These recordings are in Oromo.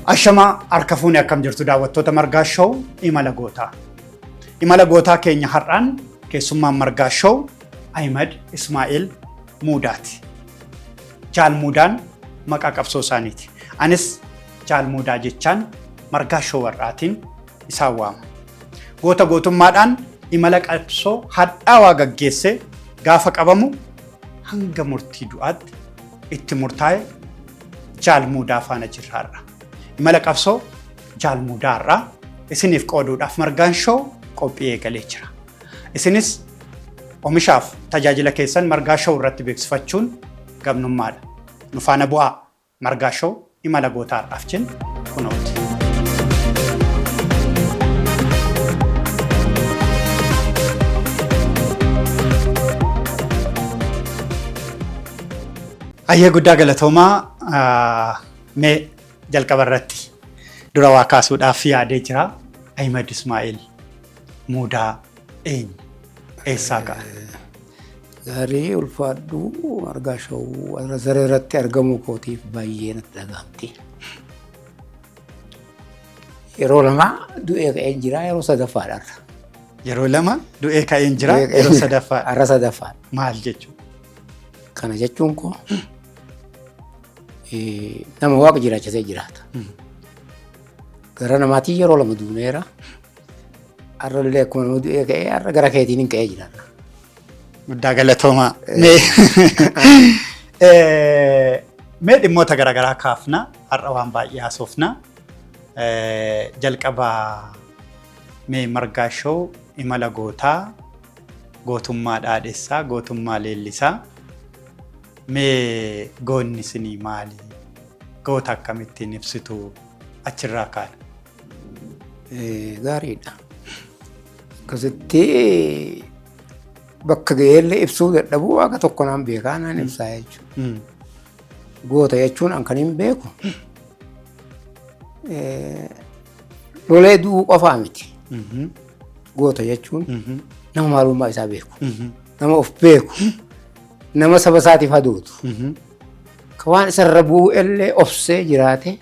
Ashamaa harka fuune, akkam jirtu daawwattoota Margaa Show Imala Gootaa. Imala Gootaa keenya har'aan keessummaan Margaa Show Ahimad Ismaa'eel Muudaati. Jaal Muudaan maqaa qabsoo isaaniiti. Anis Jaal Muudaa jechaan Margaa Show har'aatiin isaan waama. Goota gootummaadhaan imala qabsoo hadhaawaa gaggeessee gaafa qabamu hanga murtii du'aatti itti murtaa'e Jaal Muudaa faana jirra har'a. Imala qabsoo Jaal Muudaa har'aa isiniif qooduudhaaf Margaan Show qophii eegalee jira. Isinis oomishaaf tajaajila keessan Margaa Show irratti beeksifachuun gamnummaadha. Nu faana bu'aa. Margaa Show Imala Gootaa har'aaf jennu kunooti. Ayyee, guddaa galatoomaa. Mee jalqaba irratti dura waa kaasuudhaaf yaadee jira. Ahimad Ismaa'eel Muudaa eenyu? Eessaa ka'a? Gaarii, ulfaadhu. Margaa Show saree irratti argamuu kootiif baay'ee natti dhaga'amti. Yeroo lama du'ee ka'een jira, yeroo sadaffaadha har'a. Yeroo lama du'ee ka'een jira, yeroo sadaffaadha. Har'a sadaffaadha. Maal jechuudha? Kana jechuun koo nama Waaqa jiraachisee jiraata. Gara namaatiin yeroo lama duuneera. Har'a illee akkuma nama du'ee ka'ee har'a gara keetiin hin ka'ee jira. Guddaa galatoomaa. Mee dhimmoota garaagaraa kaafna. Har'a waan baay'ee haasofna. Jalqaba mee Margaa Show Imala Gootaa, gootummaa dhaadhessaa, gootummaa leellisaa. Mee goonni isinii maali? Goota akkamittiin ibsitu? Achirraa kaana. Gaariidha. Akkasitti bakka ga'eellee ibsuu dadhabuu, Waaqa tokko naan beekaa, naan ibsaa jechuudha. Goota jechuun an kan hin beeku lolee du'uu qofaa miti. Goota jechuun nama maalummaa isaa beeku, nama of beeku, nama saba isaatiif haduutu, ka waan isarra bu'u illee obsee jiraate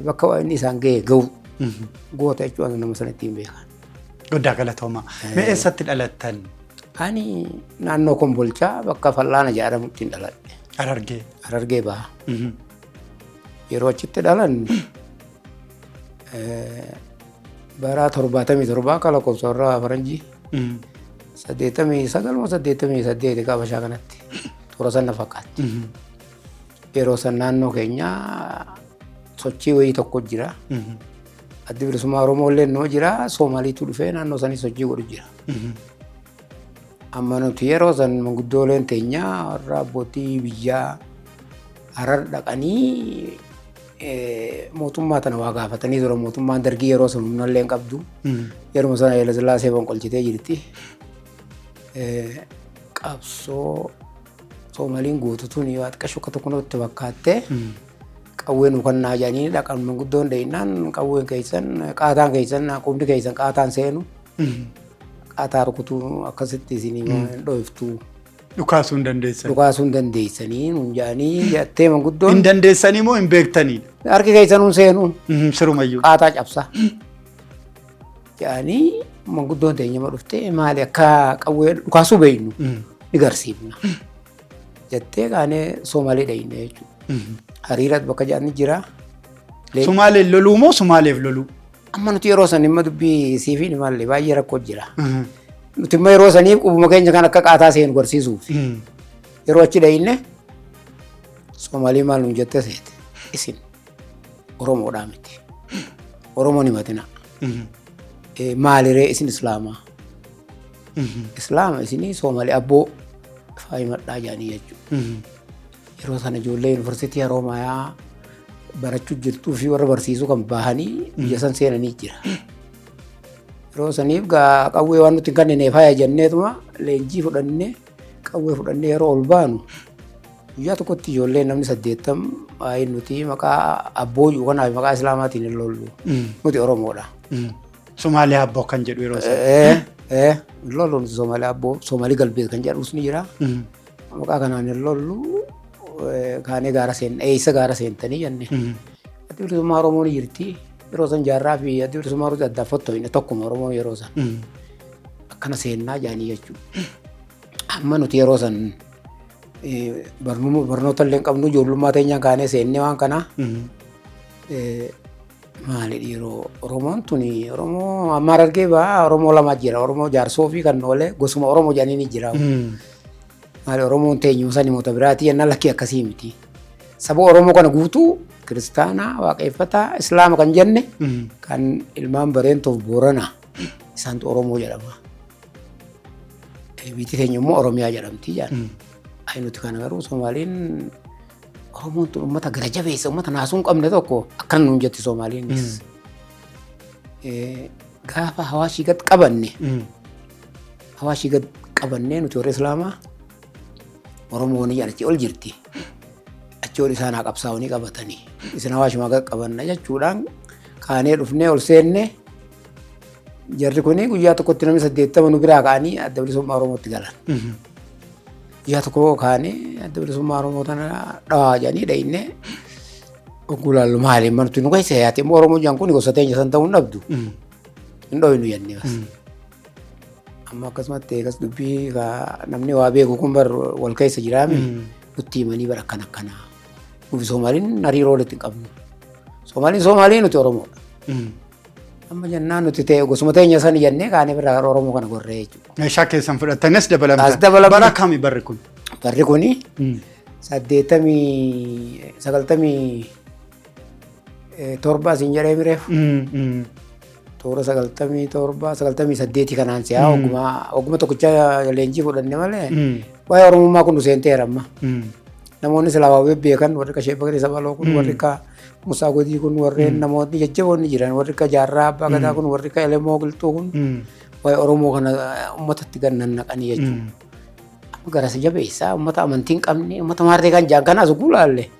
bakka inni isaan ga'e ga'u goota jechuun nama sana ittiin beekan. Guddaa galatoomaa. Mee eessatti dhalattan? Ani naannoo Kombolchaa bakka Fal'aana jedhamutti dhaladhe. Harargee. Harargee Baha. Yeroo achitti dhalanne bara 77 akka lakkoofsa warra faranjii, 89 moo 88 qabashaa kanatti toora sana fakkaatti. Yeroo san naannoo keenya sochii wayii tokko jira. Addi Bilisummaa Oromoo illee noo jira. Soomaaliitu dhufee naannoo sanii sochii godhu jira. Amma nuti yeroo san manguddooleen teenya warra abbootii biyyaa Harar dhaqanii mootummaa tana waa gaafatanii ture. Mootummaan Dargii yeroo sun humna illee hin qabdu. Yeruma sana Haayila Sillaasee fonqolchitee jirti. Qabsoo Soomaliin gootu tuni waa xiqqasho akka tokko nutti fakkaattee qawwee nu kannaa jedhanii dhaqan. Manguddoon deeynaan qawween keessan, qaataan keessan, qubni keessan qaataan seenu, qaataa rukutuu akkasitti isinii dhooftuu. Dhukaasuu hin dandeessan. Dhukaasuu hin dandeessanii nuun jedhanii jettee manguddoon. Hin dandeessanii moo hin beektanii? Harki keessan hun seenu. Sirumayyuu. Qaataa cabsa. Jedhanii manguddoon teenya dhuftee maali akka qawwee dhukaasuu beeknu ni garsiifna. Jettee kaanee Soomalee dhayne jechuudha. Hariirat bakka jedhani jira. Sumaaleen loluu moo Sumaaleef loluu? Amma nuti yeroo san dhimma dubbii siifi mallee baay'ee rakkoo jira. Nuti immoo yeroo saniif qubuma keenya kan akka qaataa seenu garsiisuuf. Yeroo achi dhayne Soomaalii maal nuun jettee seete? Isin Oromoodhaa miti. Oromoon himatina. Maaliree, isin Islaamaa? Islaama isinii Soomaalii abboo faa himadhaa jedhanii jechuudha. Yeroo sana ijoollee yuunivarsiitii Haroomayaa barachuu jirtuu fi warra barsiisuu kan bahanii biyya san seenanii jira. Yeroo saniif gaa qawwee waan nuti hin kennineef haya jenneetuma leenjii fudhannee qawwee fudhannee yeroo ol baanu guyyaa tokkotti ijoollee namni 80 baay'ee nuti maqaa abbooyyuu kanaaf maqaa Islaamaatiin hin lollu. Nuti Oromoodha. Somaaliyaa abboo kan jedhu yeroo sana. Hin lollu nuti Somaaliyaa abboo, Soomaalii galbeet kan jedhus ni jira. Maqaa kanaan hin lollu, kaanee gaara seen, eessa gaara seentanii jenne. Addi Bilisummaa Oromoo ni jirti. Yeroo san jaarraa fi Addi Bilisummaa Oromoo adda fottoine, tokkuma Oromoo yeroo san. Akkana seennaa jaanii jechuudha. Amma nuti yeroo san barnoota illee hin qabnu, ijoollummaa teenyaan kaanee seennee waan kanaa. Maali dhiiroo, Oromoon tuni Oromoo amma Harargee ba'a Oromoo lama jira. Oromoo Jaarsoo fi kan noolee gosuma Oromoo jedhanii ni jira. Maali Oromoon teenyuu san himoota biraatii jennaan, lakkii, akkasii miti. Saba Oromoo kana guutuu kiristaanaa, waaqeffataa, islaama kan jenne kan ilmaan Bareentoof Booranaa isaantu Oromoo jedhama. Biyyi keenya immoo Oromiyaa jedhamti jedhan. Ayi, nuti kana garuu Soomaaliin Oromoon tun uummata gara jabeessa, uummata naasuu hin qabne tokko akkana nuun jetti Soomaaliinis. Gaafa Hawaashii gad qabanne, Hawaashii gad qabannee, nuti warri Islaamaa Oromoon achi ol jirti. Achi ol isaan haa qabsaa'anii qabatanii. Isin Hawaashumaa gad qabanna jechuudhaan kaanee dhufnee ol seenne. Jarri kuni guyyaa tokkotti namni 80 nu biraa ka'anii Adda Bilisummaa Oromootti galan. Guyyaa tokko kaanee Adda Bilisummaa Oromoo tana dhawaa jedhanii dhahinee ogguu laallu, maali mantu nu keessa yaate immoo Oromoo jedhan kun gosa teenya san ta'uu hin dhabdu. Hin dhoyinu jennee bas. Amma akkasumatti eegas dubbii namni waa beeku kun bar wal keessa jiraame nutti himanii bara akkana akkanaa. Nufi Soomaaliin hariiroo walitti hin qabnu. Soomaaliin Soomaalii, nuti Oromoodha. Amma jennaan nuti ta'e gosuma teenya san jennee kaanee biraa Oromoo kana gorree jechuudha. Meeshaa keessan fudhattanis dabalamtan. As dabalamne. Bara kami barri kun? Barri kuni 80, 97 asiin jedhee mireef toora 97, 98 kanaan si'aa ogguma tokkicha leenjii fudhanne malee waa'ee Oromummaa kun nu seenteera amma. Namoonni silaa waa bebbeekan warri akka Sheek Bakrii Sabaloo kun, warri akka Musaa Godii kun, warreen namoonni jajjaboonni jiran, warri akka Jaarraa Abbaa Gadaa kun, warri akka Elemoo Qilxuu kun waa'ee Oromoo kana uummatatti gad nannaqanii jechuudha. Amma garas jabeessaa uummata amantii hin qabne, uummata maarree kan jaan kanaas gulaalle.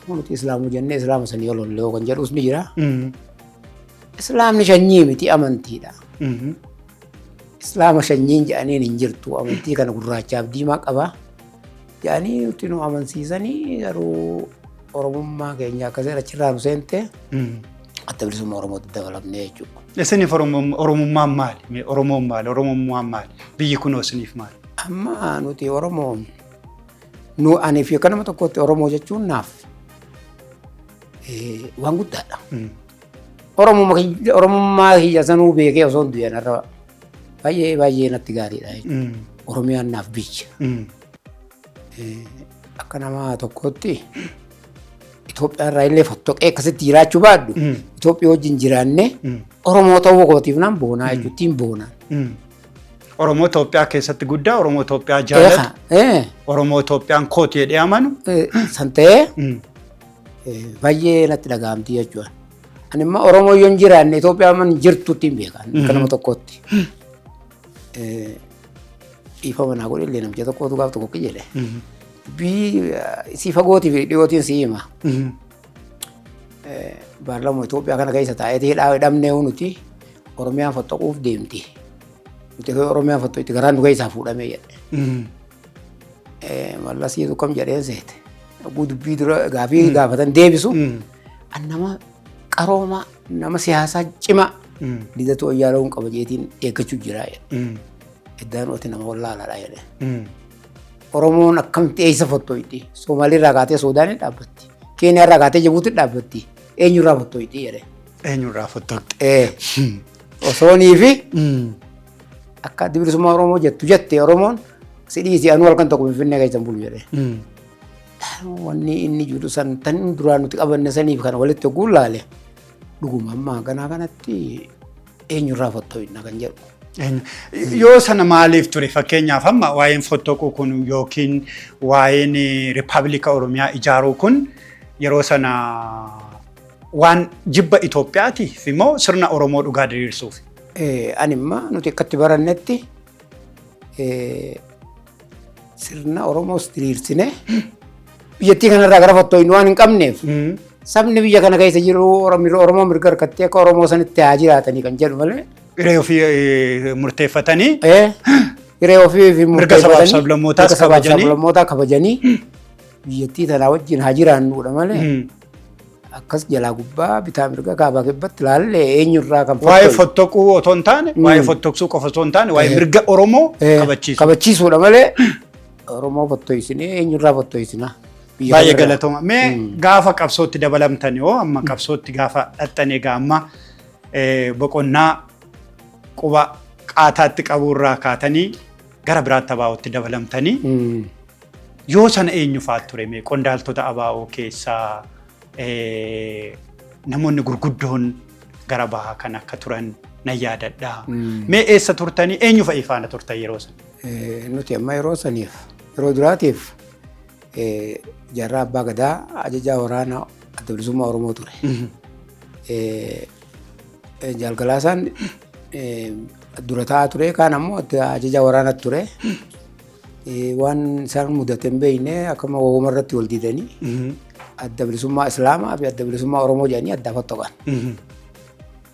Nuti Islaamuu jennee Islaama sanii ol ollee kan jedhus ni jira. Islaamni sanyii miti, amantiidha. Islaama sanyiin jedhaniin hin jirtu, amantii kana gurraachaaf diimaa qaba. Jedhanii nuti nu amansiisanii, garuu Oromummaa keenya akkasii achirraa nu seente Adda Bilisummaa Oromootti dabalamne jechuudha. Isiniif Oromummaan maali? Mee Oromoon maali? Oromummaan maali? Biyyi kunoo isiniif maali? Amma nuti Oromoo nu ani fi akka nama tokkotti Oromoo jechuun naaf waan guddaadha. Oromummaa kiyya sanuu beekee osoo hin du'in har'a baay'ee baay'ee natti gaariidha jechuudha. Oromiyaan naaf biyya. Akka nama tokkotti Itoophiyaa irraa illee fottoqee akkasitti jiraachuu baadhu, Itoophiyaa wajjin jiraannee Oromoo ta'uu kootiif nan boonaa jechuudha, ittiin boonaa. Oromoo Itoophiyaa keessatti guddaa, Oromoo Itoophiyaa jaalatu, Oromoo Itoophiyaan kooti jedhee amanu. San ta'ee baay'ee natti dhaga'amti jechuudha. Ani immoo Oromoo yoo hin jiraanne Itoophiyaa man jirtutti hin beekan akka nama tokkootti. Dhiifama naa godhe illee, namicha tokkotu gaaf tokko jedhe. Dubbii si fagootii fi dhiyootiin si hima. Baarlama Itoophiyaa kana keessa taa'eeti hidhaa hidhamnee nuti Oromiyaan fottoquuf deemti. Nuti Oromiyaan fottoqti garaan nu keessaa fuudhamee jedhe. Mallasiitu kam jedheen seete. Oguu dubbii dura gaafii gaafatan deebisu. An nama qaroomaa, nama siyaasaa cimaa Lidatu Ayyaaleewwan qaba jeetiin eeggachuu jira jedhe. Iddaan oti nama wallaalaadha jedhe. Oromoon akkamitti eessa fottoqti? Somaaliirraa kaatee Suudaanii dhaabbatti. Keeniyaarraa kaatee Jibuutii dhaabbatti. Eenyurraa fottoqti jedhe. Eenyurraa fottoqti? Osoonii fi akka Adda Bilisummaa Oromoo jettu jette Oromoon si dhiisi, anuu halkan tokko Finfinnee keessa hin bulu jedhe. Wanni inni jedhu san tan duraan nuti qabanne saniif kana walitti hogguu laale, dhuguma amma ganaa kanatti eenyurraa fottoqna kan jedhu. Yoo sana maaliif ture? Fakkeenyaaf amma waa'een fottoquu kun yookiin waa'een Rippaabilika Oromiyaa ijaaruu kun yeroo sana waan jibba Itoophiyaatiif immoo sirna Oromoo dhugaa diriirsuuf? Ani immoo nuti akkatti barannetti sirna Oromoos diriirsine biyyattii kanarraa gara fottoqnu waan hin qabneef, sabni biyya kana keessa jiru Oromoo mirga harkattee akka Oromoo sanitti haa jiraatanii kan jedhu malee. Hiree ofii murteeffatanii. Hiree ofii fi mirga sabaaf sablammootaas mirga sabaaf kabajanii. Sablammootaa kabajanii biyyattii tanaa wajjin haa jiraannuudha malee. Akkas jalaa gubbaa bitaa mirga kaabaa kibbatti ilaalle eenyurraa kan Waa'ee fottoquu otoo hin taane, waa'ee fottoqsuu qofa otoo hin taane, waa'ee mirga Oromoo kabachiisu. Kabachiisuudha malee Oromoo fottoqsinee eenyurraa fottoqsina. Baay'ee galatooma. Mee gaafa qabsootti dabalamtan yoo amma qabsootti gaafa dhaxxan egaa amma boqonnaa quba qaataatti qabuurraa kaatanii gara biraatti ABO'tti dabalamtanii yoo sana eenyu fa'aa ture mee qondaaltota ABO keessaa namoonni gurguddoon gara bahaa kan akka turan nan yaadadha. Mee eessa turtanii eenyu fa'i faana turtan yeroo sana? Nuti amma yeroo saniif yeroo duraatiif jaarraa abbaa gadaa ajajaa waraanaa adda bilisummaa Oromoo ture. Jaalgalaasaan dura taa'aa ture kaan ammoo ajajaa waraanaa ture. Waan isaan mudate hin beekne akkama wooma irratti wal diidanii adda bilisummaa Islaamaa fi adda bilisummaa Oromoo jedhanii adda fottoqan.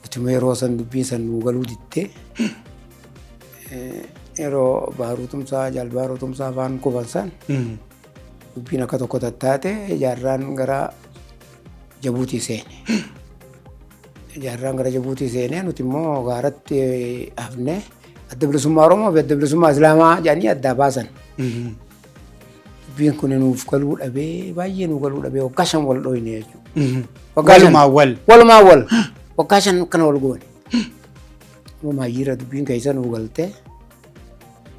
Utuma yeroo san dubbiin san nuu galuu diddee yeroo Baaruu Tumsaa Jaal Baaruu Tumsaa afaan kufan san dubbiin akka tokko tattaate jaarraan gara Jabuutii seene. Jaarraan gara Jabuutii seenee nuti immoo gaaratti hafne adda bilisummaa Oromoo fi adda bilisummaa Islaamaa jedhanii addaa baasan. Dubbiin kun nuuf galuu dhabee baay'ee nuu galuu dhabee waggaa 5 wal dhooyne jechuudha. Walumaa wal. Walumaa wal. Waggaa 5 kana wal goone. Amma maayyiirra dubbiin keessa nuu galtee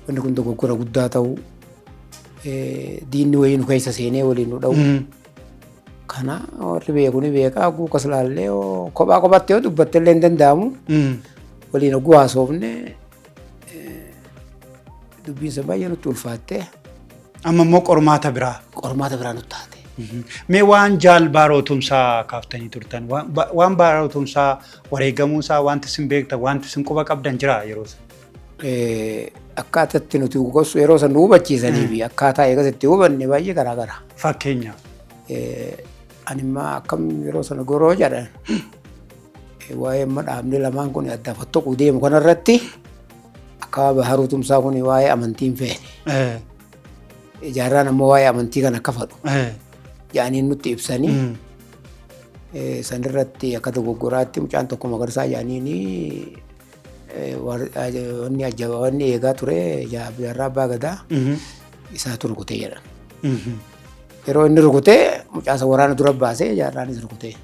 wanni kun dogoggora guddaa ta'uu diinni wayii nu keessa seenee waliin nu dha'u. Kana warri beeku ni beeka hogguu akkas laallee kophaa kophaatti yoo dubbatte illee hin danda'amu. Waliin hogguu haasofne dubbiin sun baay'ee nutti ulfaatte. Amma immoo qormaata biraa. Qormaata biraa nutti taate. Mee waan Jaal Baaroo Tumsaa kaaftanii turtan waan Baaroo Tumsaa wareegamuusaa wanti isin beektan wanti isin quba qabdan jira yeroo sana? Akkaataa itti nuti yeroo san nu hubachiisanii fi akkaataa eegas itti hubanne baay'ee garaagara. Fakkeenyaaf. Ani immoo akkam yeroo sana goroo jedhan waa'ee amma dhaabni lamaan kun adda fottoquu deemu kanarratti akka Baharuu Tumsaa kun waa'ee amantii hin feene. Jaarraan ammoo waa'ee amantii kana akka fadhu jedhanii nutti ibsanii sanirratti akka dogoggoraatti mucaan tokko Magarsaa jedhaniini wanni eegaa ture jaarraa abbaa gadaa isaatu rukutee jedhan. Yeroo inni rukutee mucaa waraana dura baasee jaarraanis rukutee.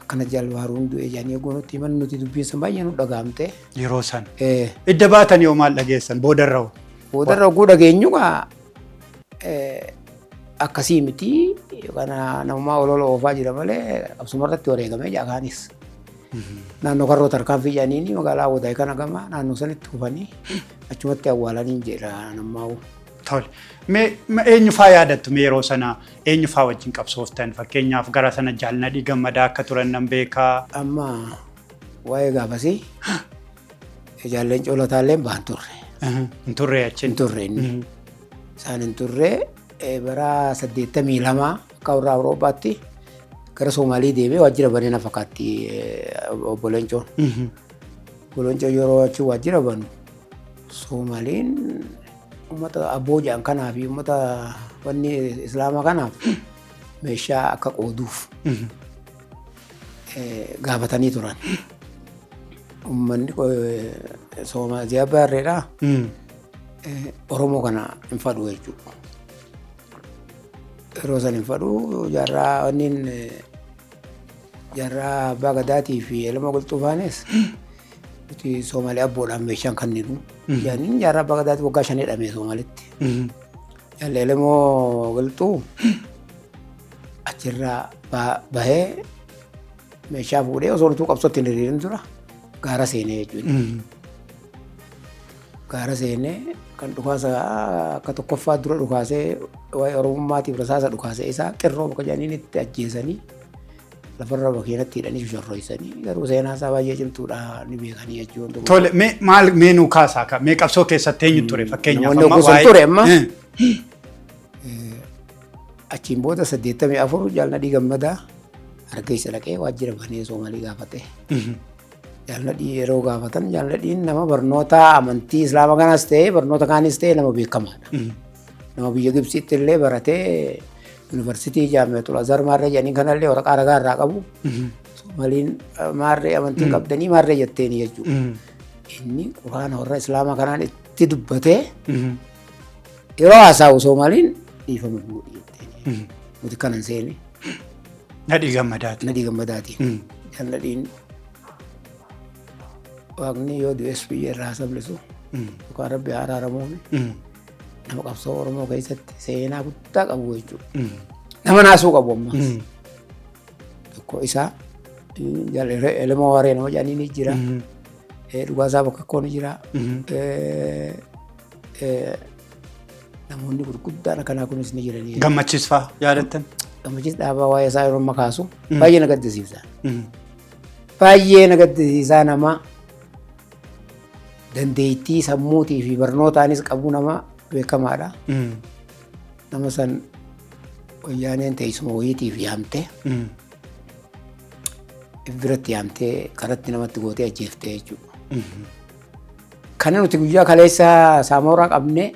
Akkana Jaal Baaruun du'e jedhanii eeguu nutti himan nuti dubbiin sun baay'ee nu dhaga'amte. Yeroo sana. Idda baatan yoo maal dhageessan boodarra? Boodarra oguu dhageenyu akkasii miti kana namummaa olola oofaa jira malee qabsuma irratti wareegamee jaakaanis. Naannoo karroo tarkaanfii jedhaniini magaalaa Awwadaay kana gama naannoo sanitti kufanii achumatti awwaalanii jedha nammaa'u. Tole. Mee eenyu faa yaadattu mee yeroo sana eenyu faa wajjin qabsooftan fakkeenyaaf gara sana Jaal Nadhii Gammadaa akka turan nan beekaa. Amma waa'ee gaafasii jaalleen Coolotaalleen bahan turre. Hin turre achiin. Hin turre inni. Isaan hin turre bara 82 akka warra Awurooppaatti gara Soomaalii deemee waajjira banee na fakkaatti obbo Leencoon. Obbo Leencoon yeroo achi waajjira banu Soomaaliin uummata abboo jedhan kanaa fi uummata wanni Islaamaa kanaaf meeshaa akka qooduuf gaafatanii turan. Uummanni Soomaaliyaa Baarreedhaa Oromoo kana hin fadhu jechuudha. Yeroo san hin fadhu jaarraa wanniin jaarraa abbaa gadaatii fi elma qilxuufaanis nuti Soomaalee abboodhaan meeshaan kenninu. Jaaniin jaarraa abbaa gadaatii waggaa 5 hidhame Soomaalitti. Jaalli Elemoo Qilxuu achirraa bahee meeshaa fuudhee osoo nutuu qabsootti hin hiriirin dura gaara seenee jechuudha. Gaara seenee kan dhukaasa akka tokkoffaa dura dhukaasee waa'ee Oromummaatiif rasaasa dhukaasee isaa qirroo bakka jedhaniin itti ajjeesanii lafarra makiinatti hidhanii shorroysanii garuu seenaa isaa baay'ee cimtuudha ni beekanii jechuudha. Tole mee maal mee nuu kaasaa ka mee qabsoo keessatti eenyu ture fakkeenyaaf amma waa'ee ture amma achiin booda 84 Jaal Nadhii Gammadaa Hargeysa dhaqee waajjira banee Soomaalii gaafate. Jaal Nadhii yeroo gaafatan Jaal Nadhiin nama barnoota amantii Islaama kanaas ta'ee barnoota kaanis ta'ee nama beekamaadha. Nama biyya Gibsiitti illee baratee Yuunivarsiitii Jaamiatul Azhar maarree jedhanii kanallee waraqaa ragaa irraa qabu. Somaaliin maarree amantii qabdanii maarree jetteeni jechuudha. Inni quraana warra Islaamaa kanaan itti dubbatee yeroo haasa'u Somaaliin dhiifama nu godhi jetteeni. Nuti kanan seene. Nadhii Gammadaati. Nadhii Gammadaati. Jaalladhiin Waaqni yoo du'es biyya irraa haa yookaan Rabbi haa araaramuufi nama qabsoo Oromoo keessatti seenaa guddaa qabu jechuudha. Nama naasuu qabu ammas. Tokko isaa Elemoo Waaree nama jedhanii ni jira. Dhugaasaa Bakakkoo ni jira. Namoonni gurguddaan akkanaa kunis ni jiranii. Gammachiis fa'aa yaadattan? Gammachiis Dhaabaa waa'ee isaa yeroo amma kaasu baay'ee na gaddisiisa. Baay'ee na gaddisiisaa nama dandeettii sammuutii fi barnootaanis qabu nama beekamaadha. Nama san wayyaaneen teessuma wayiitiif yaamte biratti yaamtee karatti namatti gootee ajjeeftee jechuudha. Kana nuti guyyaa kaleessa Saamoraa qabne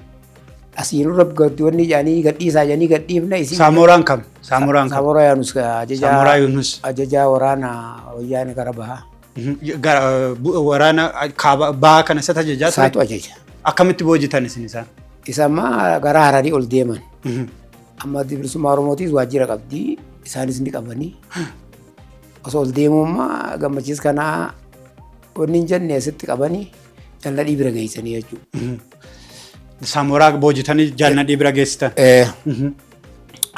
asii nurra wanni jedhanii gadhiisaa jedhanii gadhiifne isin. Saamooraan kam? Saamooraan kam? Saamoraa Yaanus ajajaa. Saamoraa Yunus. Ajajaa waraana wayyaanee gara bahaa. Gara waraana kaaba bahaa kana isatti ajajaa ture? Isaatu ajaja. Akkamitti boojitan isin isaan? Isa amma gara Hararii ol deeman. Amma Addi Bilisummaa Oromootiis waajjira qabdi. Isaanis ni qabanii. Osoo ol deemummaa Gammachiis kanaa wanni hin jenne asitti qabanii Jaalladhii bira geessanii jechuudha. Saamoraa boojitanii Jaalladhii bira geessitan.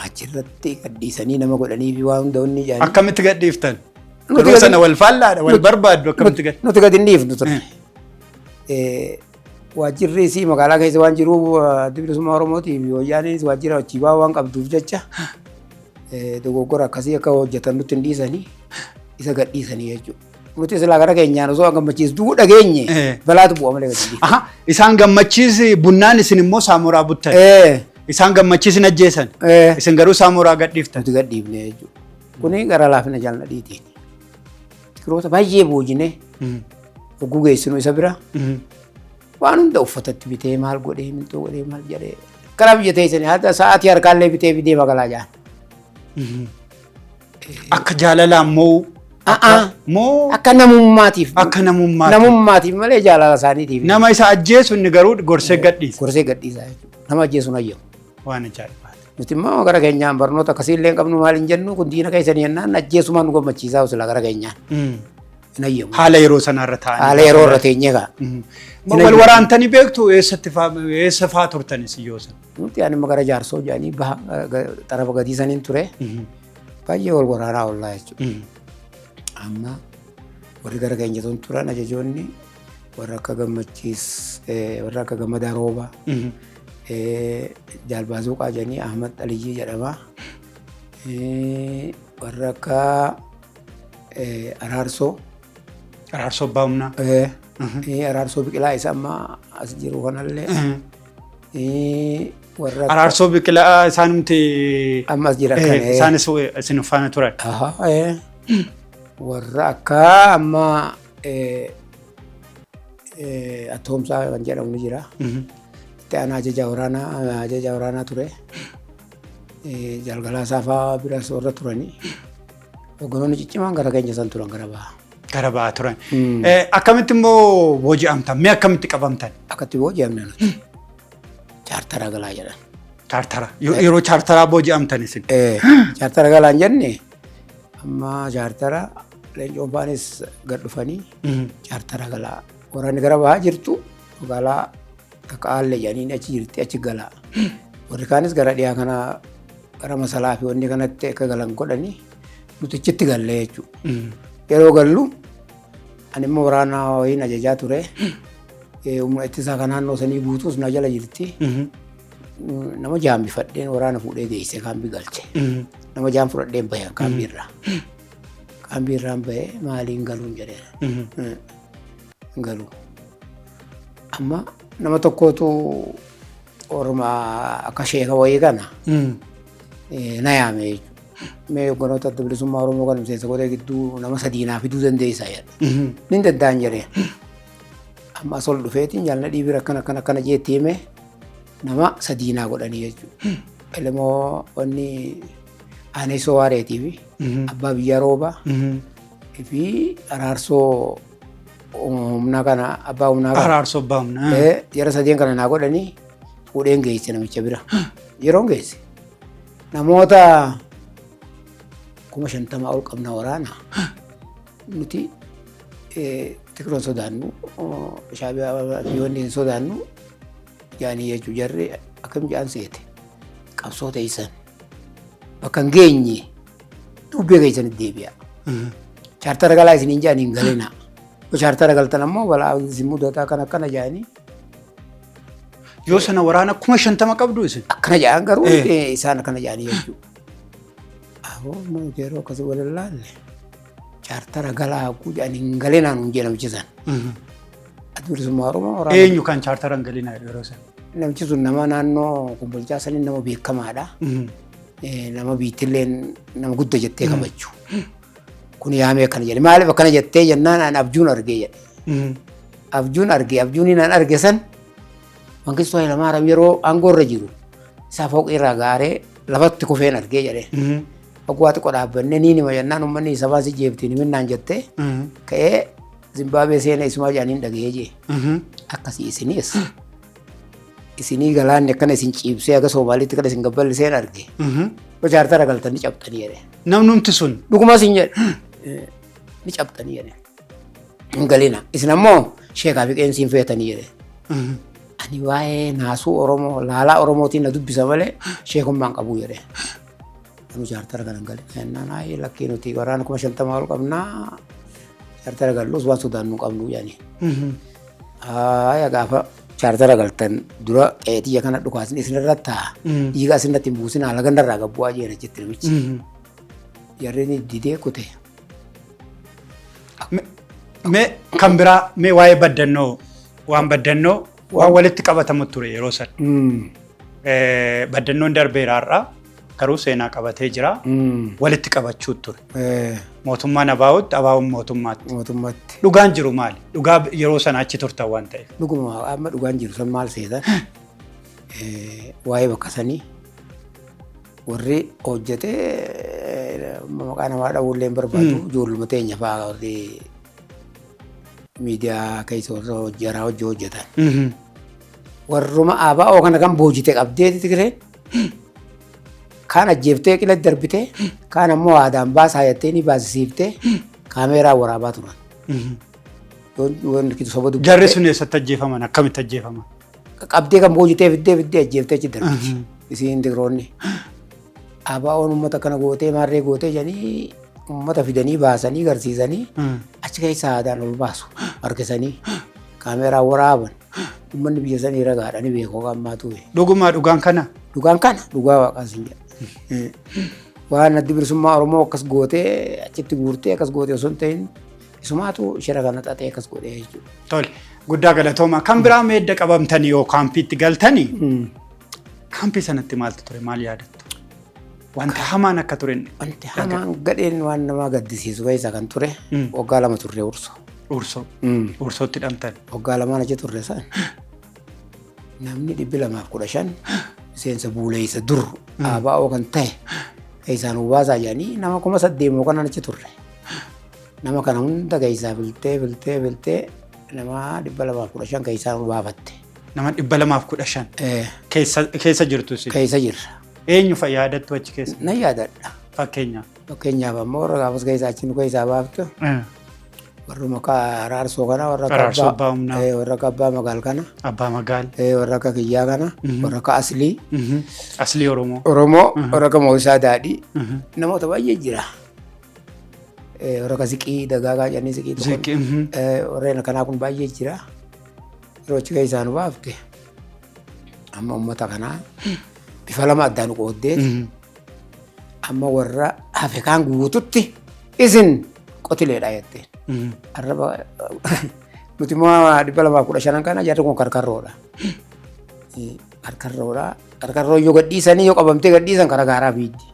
Achirratti gadhiisanii nama godhanii fi waan hunda wanni jedhanii. Akkamitti gadhiiftan? Yeroo sana wal faallaadha, wal barbaaddu akkamitti gad. Nuti gadi hin dhiifnu ture. Waajjirri isii magaalaa keessa waan jiruuf Addi Bilisummaa Oromootii fi Wayyaaneenis waajjira achii ba'aa waan qabduuf jecha dogoggora akkasii akka hojjetan nutti hin dhiisanii isa gadhiisanii jechuudha. Nuti silaa gara keenyaan osoo Gammachiis du'uu dhageenye balaatu bu'a malee gadi dhiifne. Aha, isaan Gammachiis bunnaan isin immoo Saamoraa buttan. Isaan Gammachiis hin ajjeesan. Isin garuu Saamoraa gadhiiftan. Nuti gadhiifne jechuudha. Kuni gara laafina jaalladhiitiin. Tikiroota baay'ee boojinee hogguu geessinu isa bira waan hunda uffatatti bitee maal godhee mintoo godhee maal jedhee karaa biyya teessanii haata sa'aatii harkaallee bitee fidee magaalaa jaan. Akka jaalalaan moo moo Akka namummaatiif. Akka namummaatiif. Namummaatiif malee jaalala isaaniitiif. Nama isa ajjeesu inni garuu gorsee gadhiisa. Gorsee gadhiisa jechuudha. Nama ajjeesu hin hayyamu. Waan ajaa'ibaati. Nuti immoo gara keenyaan barnoota akkasii illee hin qabnu maal hin jennu kun diina keessanii jennaan ajjeesumaan nu gammachiisaa silaa gara keenyaan. Hin hayyamu. Haala yeroo sanarra taa'anii. Haala yeroo irra teenyee kaa. Wal waraantanii beektu eessatti faa eessa faa turtanis yoo sana? Nuti ani gara Jaarsoo jedhanii baha xarafa gadii saniin ture. Baay'ee wal waraanaa oollaa jechuudha. Amma warri gara keenya tun turan ajajoonni warra akka Gammachiis warra akka Gammadaa Roobaa Jaal Baazuuqaa jedhanii Ahmad Aliyyii jedhama. Warra akka Araarsoo. Araarsoo Abbaa Humnaa. Araarsoo Biqilaa isa amma as jiru kanallee. Warra akka Araarsoo Biqilaa isaanumti amma as jira kan. Isaanis isin faana turan. Warra akka amma Atoomsaa kan jedhamu ni jira. Itti aanaa ajajaa waraanaa ture. Jalgalaasaa fa'aa biras warra turanii. Hogganoonni ciccimaan gara keenya san turan gara bahaa. Gara bahaa turan. Akkamitti immoo booji'amtan? Mee akkamitti qabamtan? Akkatti booji'amne nuti. Chaartara galaa jedhan. Chaartara. Yeroo chaartaraa booji'amtan isin. Chaartara galaa hin jenne amma chaartara Leencoon faanis gad dhufanii chaartara galaa. Waraanni gara bahaa jirtu magaalaa takka Aallee jedhanii achi jirti achi galaa. Warri kaanis gara dhiyaa kana gara Masalaa fi wanni kanatti akka galan godhanii nuti achitti gallee jechuudha. Yeroo gallu ani immoo waraana wayiin ajajaa ture. Humna ittisaa kan naannoo sanii guutuus na jala jirti. Nama jaambifadheen waraana fuudhee geesse kaambii galche. Nama jaan fudhadheen bahe kaambii irraa. Kaambii irraan bahe maaliin galuun jedheen. Hin galu. Amma nama tokkotu orma akka sheeka wayii kana na yaame jechuudha. Mee hogganoota Adda Bilisummaa Oromoo kan miseensa godhee gidduu nama sadii naa fiduu dandeessaa jedha. Nin danda'an jedheen. Amma as ol dhufeetiin jaalladhii bira akkana akkana akkana jeetti hime nama sadii naa godhanii jechuudha. Elemoo wanni Aanesoo Waareetii fi Abbaa Biyyaa Roobaa fi Araarsoo humnaa kana abbaa humnaa kana. Araarsoo abbaa humnaa. Jara sadeen kana naa godhanii fuudheen geesse namicha bira. Yeroon geesse namoota 50,000 ol qabna waraana. Nuti Tigiroon sodaannu, Shaabiyaa biyyoonni hin sodaannu jaanii jechuu jarri akkam jedhan seete qabsoo teessan bakka hin geenye dubbee keessanitti deebi'a. Chaartara galaa isiniin jedhan hin galinaa. Yoo chaartara galtan ammoo balaa isin mudataa kan akkana jedhanii. Yoo sana waraana 50,000 qabdu isin. Akkana jedhan garuu isaan akkana jedhanii jechuudha. Aboo nuti yeroo akkasii wal ilaalle chaartara galaa hagguu jedhan hin galinaa nuun jedhe namichi san. Adda Bilisummaa Oromoo waraana. Eenyu kan chaartara hin galinaa yeroo sana? Namichi sun nama naannoo Kombolchaa sanii nama beekamaadha. Nama biittilleen nama gudda jettee kabajju. Kun yaamee akkana jedhe. Maaliif akkana jettee jennaan an abjuun argee jedhe. Abjuun arge abjuun an arge san Mangistuu Hayilamaariyaam yeroo aangoo irra jiru isaa fooqii irraa gaaree lafatti kufeen argee jedhe. Oggaa xiqqoo dhaabbannee niin hima jennaan uummanni sabaa si jeebtiin himinnaan jettee ka'ee Zimbaabuwee seena isumaa jedhaniin dhaga'ee jee. Akkasii isinis isinii galaanni akkana isin ciibsee haga Soomaaliitti kana isin gabballiseen arge. Yoo chaartara galtan ni cabxanii jedhe. Namnumti sun. Dhuguma isin jedhe. Ni cabxanii jedhe. Hin galina. Isin ammoo sheekaa fi qeensiin feetanii jedhe. Ani waa'ee naasuu Oromoo laalaa Oromootiin na dubbisa malee sheekummaan qabu jedhe. Anu chaartara kana hin galina. Jennaan ayi lakkii nuti waraana 50,000 ol qabnaa. Chaartara gallus waan sodaannu qabnu jedhanii. Aya gaafa chaartara galtan dura qeetiyya kana dhukaasni isinirra ta'a. Dhiiga isinirratti hin buusin haala gandarraa gabbu'aa jeera jetti namichi. Jarri ni didee kute. Mee kan biraa mee waa'ee baddannoo waan baddannoo waan walitti qabatamu ture yeroo sana. Baddannoon darbeera har'a garuu seenaa qabatee jira. Walitti qabachuu ture. Mootummaan ABO'tti ABO'n mootummaatti. Mootummaatti. Dhugaan jiru maali? Dhugaa yeroo sana achi turtan waan ta'eef. Dhuguma amma dhugaan jiru san maal seetan? Waa'ee bakka sanii warri hojjete maqaa namaa dha'uullee hin barbaadu ijoolluma teenya fa'aa warri miidiyaa keessa warra jaraa hojii hojjetan. Warruma ABO kana kan boojite qabdeeti Tigreen. Kaan ajjeeftee qila darbitee kaan ammoo aadaan baasaa jettee ni baasisiiftee kaameeraa waraabaa turan. Yoon soba dubbattee. Jarri sun eessatti ajjeefaman? Akkamitti ajjeefaman? Qabdee kan boojitee fiddee fiddee ajjeeftee achi darbiti. Isiin Tigroonni. ABO'n uummata kana gootee maarree gootee jedhanii uummata fidanii baasanii garsiisanii achi keessa aadaan ol baasu harkisanii kaameeraa waraaban. Uummanni biyya sanii ragaadha ni beeku hanga ammaa ture. Dhugumaa dhugaan kana? Dhugaan kana dhugaa waaqaa siin jedha. Waan addi bilisummaa Oromoo akkas gootee achitti guurtee akkas gootee osoo hin ta'in isumaatu shira kana xaxee akkas godhee jechuudha. Tole guddaa galatooma. Kan biraa meedda qabamtanii yoo kaampiitti galtanii kaampii sanatti maaltu ture maal yaadattu? Wanta hamaan akka ture. Wanti hamaan gadheen waan nama gaddisiisu keessaa kan ture waggaa 2 turre Ursoo. Ursoo. Ursootti hidhamtan. Waggaa lamaan achi turre san namni 215 miseensa buuleessa dur ABO kan ta'e keessaa nu baasaa jedhanii nama 8,000 yookaan achi turre. Nama kana hunda keessaa filtee filtee filtee nama 215 keessaa nu baafatte. Nama 215 keessa jirtu isin. Keessa jirra. Eenyu fa'a yaadattu achi keessa? Nan yaadadha. Fakkeenyaaf. Fakkeenyaaf ammoo warra gaafas keessaa achi nu keessaa baaftu. Warruma akka Araarsoo kana warra akka Araarsoo Abbaa Humnaa. Warra akka Abbaa Magaal kana. Abbaa Magaal. Warra akka Kiyyaa kana. Warra akka Aslii. Aslii Oromoo. Oromoo warra akka Moo'isaa Daadhii. Namoota baay'ee jira. Warra akka Siqii Dagaagaa jedhanii Siqii tokko. Siqii. Warreen akkanaa kun baay'ee jira. Yeroo achi keessaa nu baafte amma uummata kanaa bifa lama addaan qooddeeti. Amma warra hafe kaan guututti isin qotileedha jetteen. Arraba nuti immoo 215 kana jarri kun karkarroodha. Karkarroodha. Karkarroo yoo gadhiisanii yoo qabamtee gadhiisan karaa gaaraa fiiddi.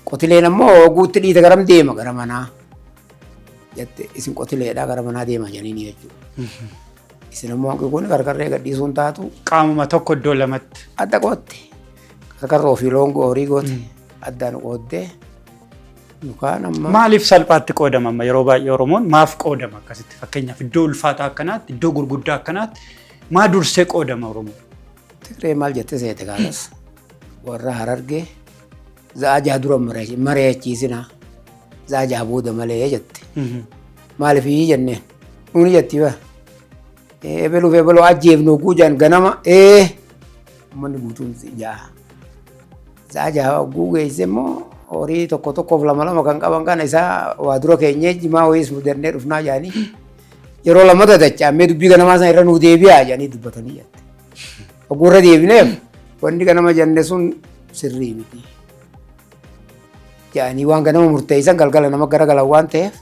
Qotileen ammoo guutti dhiite garam deema gara manaa. Jette isin qotileedha gara manaa deema jedhanii jechuudha. Isin ammoo hanqi kun karkarree gadhiisuun taatu. Qaamuma tokko iddoo lamatti. Adda qootti. Karkarroo fi loon horii goote addaan qooddee nu kaan amma. Maaliif salphaatti qoodama amma yeroo baay'ee Oromoon maaf qoodama akkasitti fakkeenyaaf iddoo ulfaataa akkanaatti iddoo gurguddaa akkanaatti maa dursee qoodama Oromoon? Tigree maal jettee seete gaafas warra Harargee za'aa jaha dura mari'achiisinaa za'aa jaha booda malee jette. Maaliif jenneen nuuni jetti bara ebeluuf ebeluu ajjeefnu hogguu jedhan ganama uummanni guutuun ja'a. Za'aa jaha hogguu geesse immoo horii tokko tokkoof lama lama kan qaban kana isaa waa dura keenyee jimaa wayiis mudannee dhufnaa jedhanii yeroo lamata dacha'amee dubbii ganamaa sana irra nuu deebi'aa jedhanii dubbatanii jette. Hogguu irra deebineef wanni ganama jenne sun sirrii miti. Jedhanii waan ganama murteessan galgala nama garagalan waan ta'eef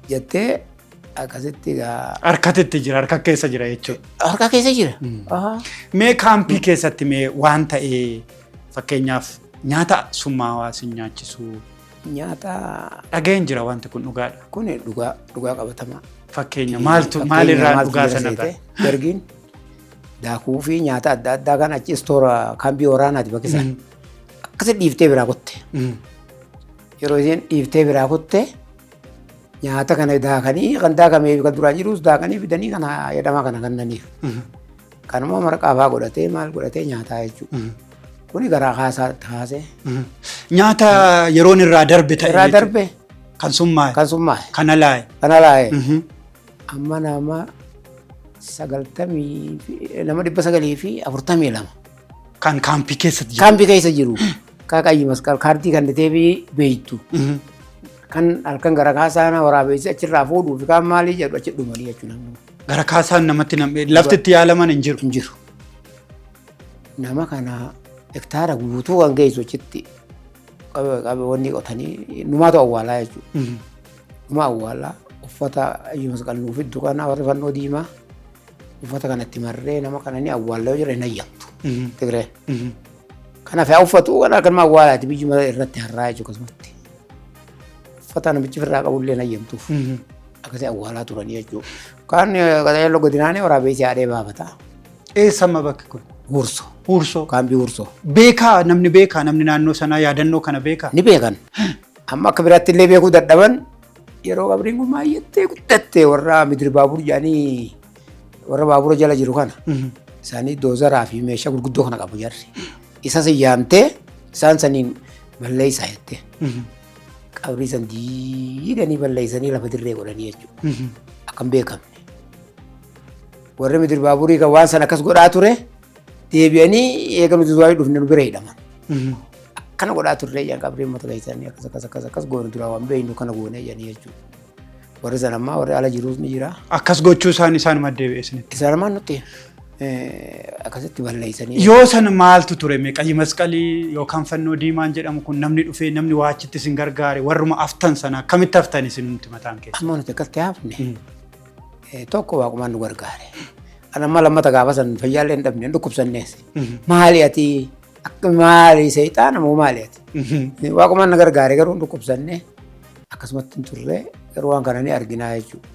jettee akkasitti egaa. Harkatti jira, harka keessa jira jechuudha. Harka keessa jira. Mee kaampii keessatti mee waan ta'e fakkeenyaaf nyaata summaawaa sin nyaachisu. Nyaata. Dhageen jira wanti kun dhugaadha. Kun dhugaa dhugaa qabatamaa. Fakkeenya maaltu maalirraa dhugaa sana bara? Dargiin daakuu fi nyaata adda addaa kan achi istoora kaampii waraanaati bakki isaan. Akkasi dhiiftee biraa kutte. Yeroo isheen dhiiftee biraa kutte nyaata kana daakanii kan daakamee kan duraan jirus daakanii fidanii kana jedhamaa kana kennaniif. Kanuma marqaa fa'aa godhatee maal godhatee nyaataa jechuudha. Kuni garaa kaasaa kaasee. Nyaata yeroon irraa darbe ta'e. Irraa darbe. Kan summaa'e. Kan summaa'e. Kan alaa'e. Kan alaa'e. Amma nama 942. Kan kaampii keessatti jiru. Kaampii keessa jiru. Kan qayyi masqal kaartii kan ta'ee beeytu. Kan halkan gara kaasaa waraabessi achirraa fuudhuu fi kaan maalii jedhu achi dhumanii jechuudha. Gara kaasaan namatti lafti itti yaalaman hin jiru. Hin jiru. Nama kana hektaara guutuu kan geessu achitti wanni qotanii numaatu awwaalaa jechuudha. Numa awwaalaa uffata qayyi masqal nuu fiddu kana warri fannoo diimaa uffata kanatti marree nama kana ni awwaalla yoo jedhan hin hayyamtu. Tigreen. Kanaaf yaa uffatu kana akkanuma awwaalaati biyyuma irratti har'aa jechuudha akkasumatti. Uffata namichi ofirraa qabullee hin hayyamtuuf. Akkasii awwaalaa turanii jechuudha. Kaan qaxayyaloo godinaanii waraabessi haadhee baafata. Eessa amma bakki kun? Huurso. Huursoo. Kaampii Huursoo. Beekaa namni beekaa namni naannoo sanaa yaadannoo kana beekaa? Ni beekan. Amma akka biraatti illee beekuu dadhaban yeroo qabriin kun baay'attee guddatte warra midir baabur jedhanii warra baabura jala jiru kana. Isaanii doozaraa fi meeshaa gurguddoo kana qabu jarri. Isa siyyaamtee isaan saniin balleessaa jettee. Qabrii san diiganii balleessanii lafa dirree godhanii jechuudha. Akka hin beekamne. Warri midir baaburii kan waan sana akkas godhaa ture deebi'anii eega nuti duraa dhufne nu bira hidhaman. Akkana godhaa turre jedhan qabrii uummata keessanii akkas akkas akkas akkas goone duraa waan beeknu kana goone jedhanii jechuudha. Warri sana ammaa warri ala jiruus ni jira. Akkas gochuu isaan isaanuma deebi'e isinitti. Isaan ammaa nutti akkasitti balleessanii. Yoo sana maaltu ture mee qayyi masqalii yookaan fannoo diimaan jedhamu kun namni dhufee namni waa achitti isin gargaare warruma aftan sana akkamitti haftan isinumti mataan keessa? Amma nuti akkasitti hafne tokko waaqumaan nu gargaare. Ani amma lammata gaafa san fayyaallee hin dhabne dhukkubsannees. Maali ati akka maali seexaana moo maali ati? Waaqumaan na gargaare garuu dhukkubsanne akkasumatti hin turre garuu waan kana ni arginaa jechuudha.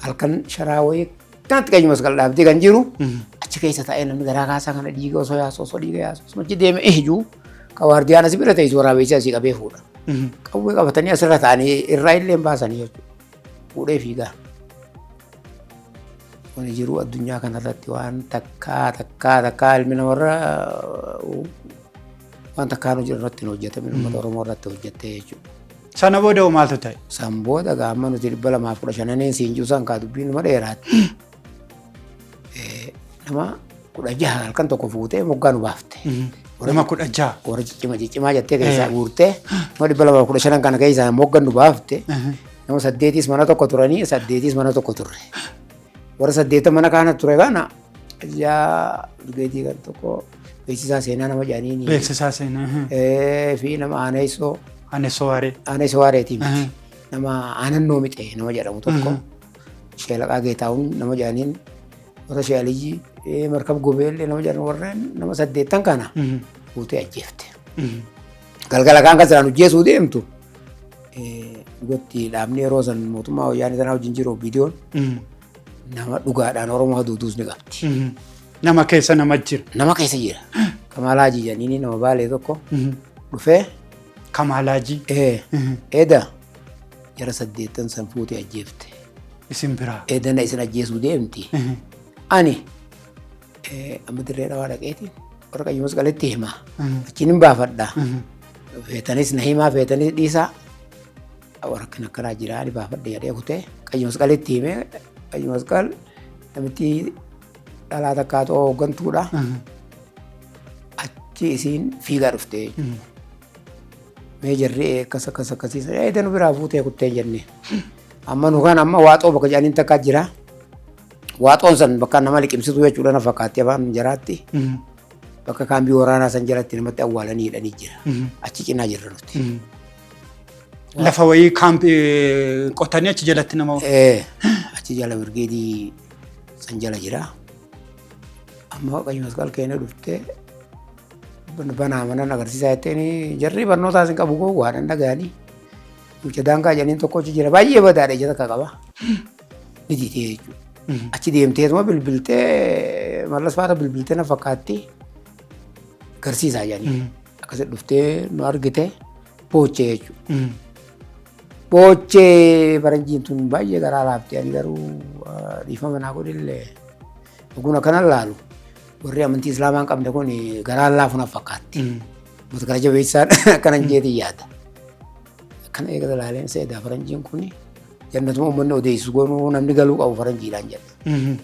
Halkan sharaa wayii kanatti qayyi masqal dhaabdee kan jiru achi keessa taa'ee namni garaa kaasaa kana dhiiga osoo yaasu osoo dhiiga yaasu osoo achi deeme ijuu kan waardiyaan asii bira teessu waraabessi asii qabee fuudha. Qawwee qabatanii asirra taa'anii irraa illee hin baasanii jechuudha. Fuudhee fiigaa. Kun jiru addunyaa kanarratti waan takkaa takkaa takkaa ilmi namarra waan takkaan hojii irratti hin hojjetamin uummata Oromoo irratti hojjettee jechuudha. Sana booda hoo maaltu ta'e? San booda gaamma nuti 215 siin jiru san kaa dubbiin numa dheeraatti. Nama 16 halkan tokko fuutee moggaa nu baafte. Nama 16. Warra ciccima ciccimaa jettee keessaa guurtee nama 215 kana keessaa moggaa nu baafte. Nama 8 mana tokko turanii 8 mana tokko turre. Warra 8 mana kana ture kana ijaa dhugeetii kan tokko beeksisaa seenaa nama jedhaniini. Beeksisaa seenaa. Fi nama Aaneessoo. Aaneessoo Waaree. Aaneessoo Waareetii miti. Nama Aanannoo Mixee nama jedhamu tokko. Sheelaqaa Geetaawun nama jedhaniin warra Sheeliyyi Markab Gobeellee nama jedhan warreen nama 8 kana fuutee ajjeefte. Galgala kaan kan siraan hojjeesuu deemtu dhugatti dhaabni yeroo san mootummaa wayyaanee sanaa wajjin jiru viidiyoon nama dhugaadhaan Oromoo haduuduus ni qabdi. Nama keessa nama jira. Nama keessa jira. Kamaal Haajii jedhanii nama Baalee tokko dhufee. Kamaal Haajii. Eeda jara 8 san fuutee ajjeefte. Isin biraa. Eedana isin ajjeesuu deemti. Ani amma dirree dhawaa dhaqeetiin warra Qayyii Masqalitti himaa. Achiin hin baafadha. Feetanis na himaa feetanis dhiisaa. Warra akkanaa jira ani baafadha jedhee kutee Qayyii Masqalitti himee Qayyii Masqal namitti dhalaa takkaatu hooggantuudha. Achi isiin fiigaa dhuftee. Mee jarri akkas akkas akkasiisa. Eeda nu biraa fuutee kuttee jenne. Amma nu kan amma waaxoo bakka jedhaniin takkaa jira. Waaxoon san bakka nama liqimsitu jechuudha na fakkaatti afaan jaraatti. Bakka kaambii waraanaa san jalatti namatti awwaalanii hidhanii jira. Achi cinaa jirra nuti. Lafa wayii kaampii qotanii achi jalatti nama. Achi jala birgeedii san jala jira. Amma Qayyii Masqal keenya dhuftee banaa manan agarsiisaa jetteen jarri barnootaas hin qabu gowwaadhaan dhaga'anii. Mucha daangaa jedhaniin tokko achi jira baay'ee badaadha ija takka qaba. Ni diitee jechuudha. Achi deemteetuma bilbiltee Mallas faata bilbiltee na fakkaatti agarsiisaa jedhanii. Akkasitti dhuftee nu argite boochee jechuudha. Boochee faranjiin tun baay'ee garaa laaftee ani garuu dhiifama naa godhillee dhuguun akkana laalu warri amantii islaamaa hin qabne kun garaan laafu na fakkaatti. Mata gara jabeessaan akkana hin jeetiin yaada. Akkana eegata laaleen seedaa faranjiin kun jannatuma uummanni odeessu goonuu namni galuu qabu faranjiidhaan jedha.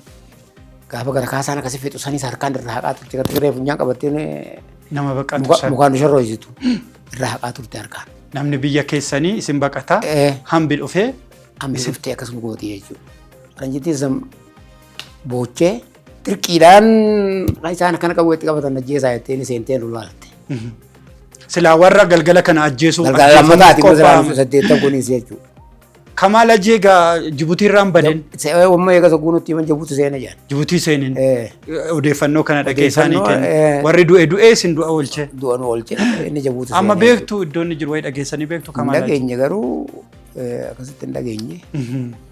Gaafa gara kaasaan akkasii fixu sanis harkaan irraa haqaa turte gara Tigree funyaan qabattee Nama baqatu sana. Mukaan nu sharrooysitu irraa haqaa turte harkaan. Namni biyya keessanii isin baqataa hambi dhufee. Hambi dhuftee akkasuma gooti jechuudha. Faranjiitiin san boochee xiqqeedhaan isaan akkana qabu itti qabatan ajjeesaa jettee inni seentee nu laalte. Silaa warra galgala kana ajjeesuuf Galgala lammataati gosa 8 kunis jechuudha. Kamaal Hajii egaa Jibuutii irraan badeen. Wamma eega sagguu nutti himan Jibuutii seena jedhan. Jibuutii seenin. Odeeffannoo kana dhageessaanii kennu. Warri du'e du'ee isin du'a oolche. Du'a nu oolche inni Jibuutii seene. Amma beektu iddoo inni jiru wayii dhageessanii beektu Kamaal Hajii. Dhageenye garuu akkasitti hin dhageenye.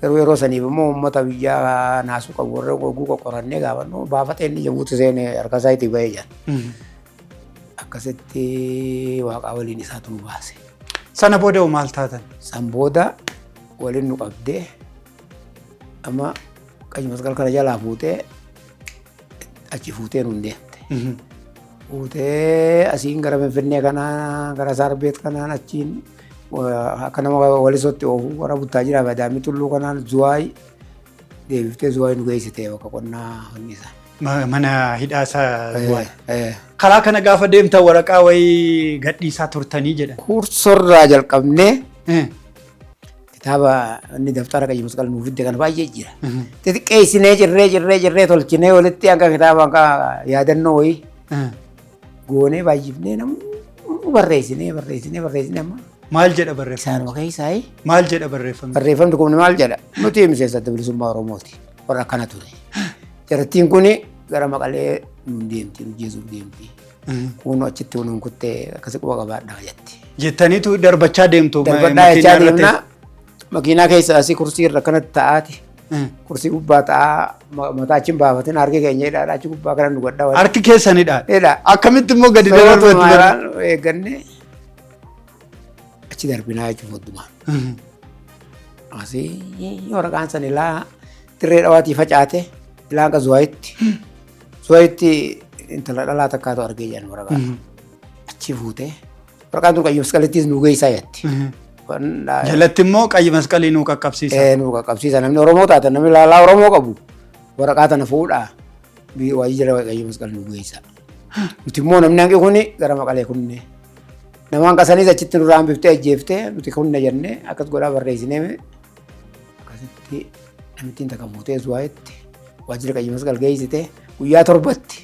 Garuu yeroo saniif immoo uummata biyyaa naasuu qabu warra oguu qoqqorannee gaafannu baafatee inni Jibuutii seene harka isaa itti ba'ee jedhan. Akkasitti waaqaa waliin isaatu nu baase. Sana booda maal taatan? San booda waliin nu qabdee amma Qayyii Masqal kana jalaa fuutee achi fuutee nuun deemte. Fuutee asiin gara Finfinnee kanaa gara Saarbeet kanaan achiin akka nama walisootti oofu gara Buttaajiraa fi Adaamii Tulluu kanaan Zuwaay deebiftee Zuwaay nu geessite bakka qonnaa wanni isaa. Mana hidhaa isaa Zuwaay. Karaa kana gaafa deemtan waraqaa wayii gadhiisaa turtanii jedhan. Kursorraa jalqabnee kitaaba inni daftara Qayyii Masqal nuuf fidde kana baay'ee jira. Xixiqqeessinee cirree cirree cirree tolchinee walitti hanga kitaaba hanga yaadannoo wayii goonee baay'ifnee namni barreessinee barreessinee barreessinee amma. Maal jedha barreeffamni? Isaanuma keessaa. Maal jedha barreeffamni? Barreeffamni kun maal jedha? Nuti miseensa Adda Bilisummaa Oromooti. Warra akkana ture. Jarattiin kun gara Maqalee nuun deemti, nu jeesuuf deemti. Kun achitti nuun kuttee akkasi quba qabaadhaa jetti. Jettaniitu darbachaa deemtu. Darbadhaa jechaa deemna. Makiinaa keessa asii kursii irra akkanatti taa'aati. Kursii gubbaa taa'aa mataa achi hin baafatin harki keenya hidhaadha achi gubbaa kana nu gadhaa. Harki keessanidha. Hidha. Akkamitti immoo gadi darbatu? Eeggannee achi darbinaa jechuun foddumaan. Asii waraqaan san ilaa dirree dhawaatii facaate ilaa hanga Zuwaayitti. Zuwaayitti intala dhalaa takkaatu argee jedhan waraqaa. Achi fuutee waraqaan tun Qayyii Masqalittis nu geessaa jetti. Jalatti immoo Qayyii Masqalii nu qaqqabsiisa. Nu qaqqabsiisa namni Oromoo taatan namni laalaa Oromoo qabu waraqaa tana fuudhaa waajjira Qayyii Masqal nu geessa. Nuti immoo namni hanqi kuni gara Maqalee kunne. Nama hanqa saniis achitti nurraa hambiftee ajjeeftee nuti kunne jennee akkas godhaa barreessinee akkasitti namittiin takka fuutee Zuwaayitti waajjira Qayyii Masqal geessite guyyaa 7tti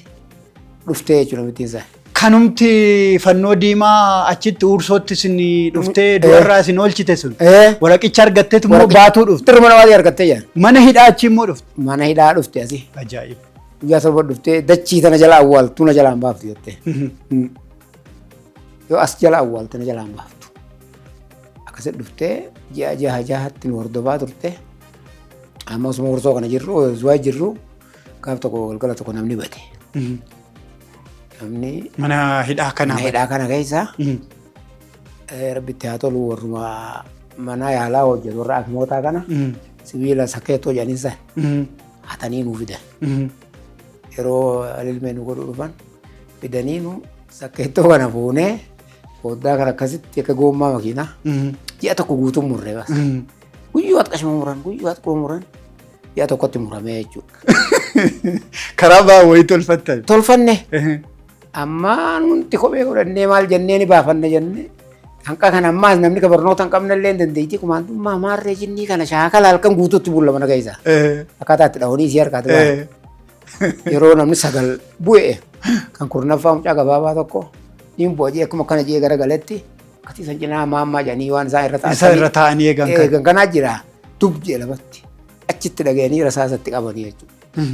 dhuftee jechuudha namittiin sana. Kanumti fannoo diimaa achitti uursootti isin dhuftee du'arraa isin oolchite sun waraqicha argatteetu immoo baatuu dhufte. Tiruma mana waatii argattee jira. Mana hidhaa achi immoo dhufte. Mana hidhaa dhufte asii. Ajaa'iba. Guyyaa 7 dhuftee dachii tana jala awwaaltu na jalaan baaftu jettee. Yoo as jala awwaaltu na jalaan baaftu. Akkasitti dhuftee ji'a jaha jahatti nu hordofaa turte. Amma osuma hursoo kana jirru Zuwaay jirru gaaf tokko galgala tokko namni bade. Namni Mana hidhaa kanaa. Mana hidhaa kana keessa rabbitti haa tolu warruma mana yaalaa hojjetu warra akimootaa kana sibiila sakkeettoo jedhaniin san hatanii nuu fidan. Yeroo ilmee nu godhuu dhufan fidanii nu sakkeettoo kana fuunee foddaa kana akkasitti akka goommaa makiinaa ji'a tokko guutuu murree bas. Guyyuu qashma muran guyyuu xiqqoo muran ji'a tokkotti muramee jechuudha. Karaa ba'aa wayii tolfattan. Tolfanne amma nuti kophee godhannee maal jennee ni baafanne jennee hanqa kana ammaas namni ka barnoota hin qabne illee hin dandeettii kumaantummaa maarree jinnii kana shaakala halkan guutuutti bulla mana keessa. Akkaataa itti dhahanii isii harkaatti ba'a. Yeroo namni 9 bu'e kan 10ffaa mucaa gabaabaa tokko niin bu'a jee akkuma akkana jee garagaletti akkasii san cinaa maammaa jedhanii waan isaan irra Isa irra taa'anii eegan kan. Eegan kanaa jira dub jee lafatti achitti dhaga'anii rasaasatti qabanii jechuudha.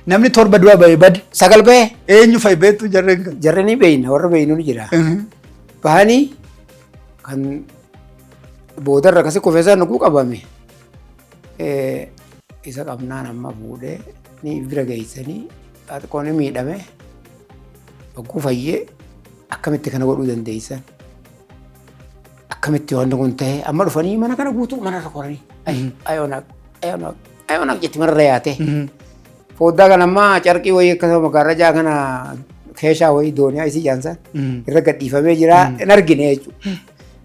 Namni 7 du'a ba'e bade. 9 ba'e. Eenyu fa'i beektu jarreen kan? Jarri ni beekna warra beeknu ni jira. Bahanii kan boodarra akkasii kufee sana nuguu qabame. Isa qabnaan amma fuudhee ni bira geessanii xiqqoo ni miidhame. Hogguu fayyee akkamitti kana godhuu dandeessan? Akkamitti wanti kun ta'e amma dhufanii mana kana guutuu manarra koranii. Ayonaak ayonaak ayonaak jetti manarra yaate. Foddaa kana ammaa carqii wayii akkasuma magaarrajaa kana keeshaa wayii dooniyaa isii jaansan irra gadhiifamee jira hin argine jechuudha.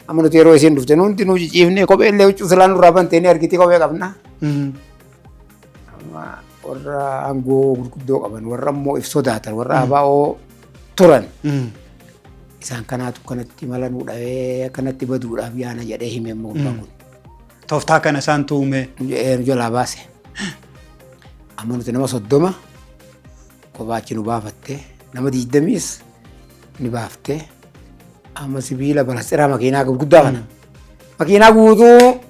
Amma nuti yeroo isiin dhufte nuti nu ciciifnee kophee illee huccuu silaa nurraa bantee ni argiti kophee qabna. Amma warra aangoo gurguddoo qaban warra immoo if sodaatan warra ABO turan. Isaan kanaatu kanatti mala nuu dhabee akkanatti baduudhaaf yaana jedhee hime immoo gurbaan kun. Tooftaa kana isaan tuume. Jedhee nu jalaa baase. Amma nuti nama 30 kophaa achi nu baafatte nama 20s ni baafte amma sibiila balatsiraa makiinaa gurguddaa kana. Makiinaa guutuu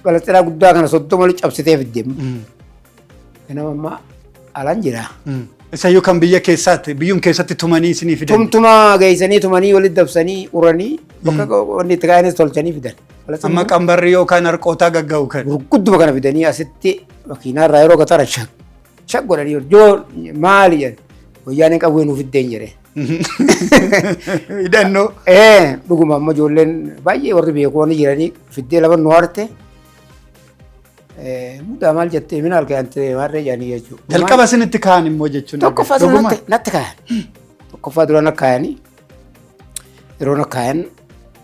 balatsiraa guddaa kana 30 walitti cabsitee fidde. Ganama amma alaan jira. Isayyuu kan biyya keessaatti biyyum keessatti tumanii isinii fidan. Tumtuma geessanii tumanii walitti dabsanii uranii bakka wanni itti kaa'anis tolchanii fidan. Amma qambarri yookaan harqootaa gagga'u kan. Gurgudduma kana fidanii asitti makiinaa irraa yeroo gatara shak shak godhanii joo maali jedhan wayyaaneen qawwee nuuf fiddeen jedhe. Hidhannoo. Dhuguma amma ijoolleen baay'ee warri beeku waan jiranii fiddee lama nu harte. Mudaa maal jettee mina halkan maarree jedhanii jechuudha. Jalqaba isinitti kaa'an immoo jechuun. Tokkoffaa dura natti kaa'an. Tokkoffaa dura na kaa'anii yeroo na kaa'an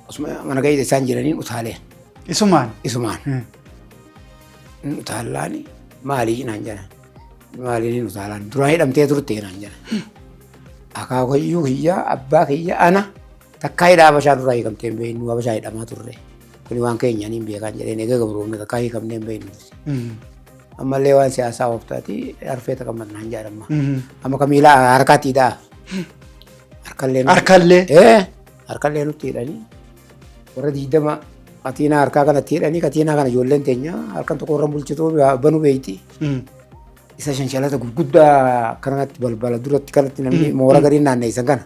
osuma mana keessa isaan jiraniin utaaleen. Isumaan? Isumaan. Utaallaani maalii naan jedhan. Maaliin utaalaan duraan hidhamtee turte naan jedhan. Akaakayyuu kiyyaa abbaa kiyya ana takkaa hidhaa Habashaa duraa hiikamtee hin beeknu Habashaa hidhamaa turre. Kuni waan keenya niin beekan jedheen egaa gabroomne takkaa hiikamnee hin beeknu. Ammallee waan siyaasaa ooftaati arfee takka naan jedhama. Amma ka miila harkaatti hidhaa. Harkallee. Harkallee? Harkallee nutti hidhanii warra 20 katiinaa harkaa kanatti hidhanii katiinaa kana ijoolleen teenya halkan tokko warra bulchituu banuu beeyti. Isa shanshalata gurguddaa akkanatti balbala duratti kanatti namni moora gariin naanneessan kana.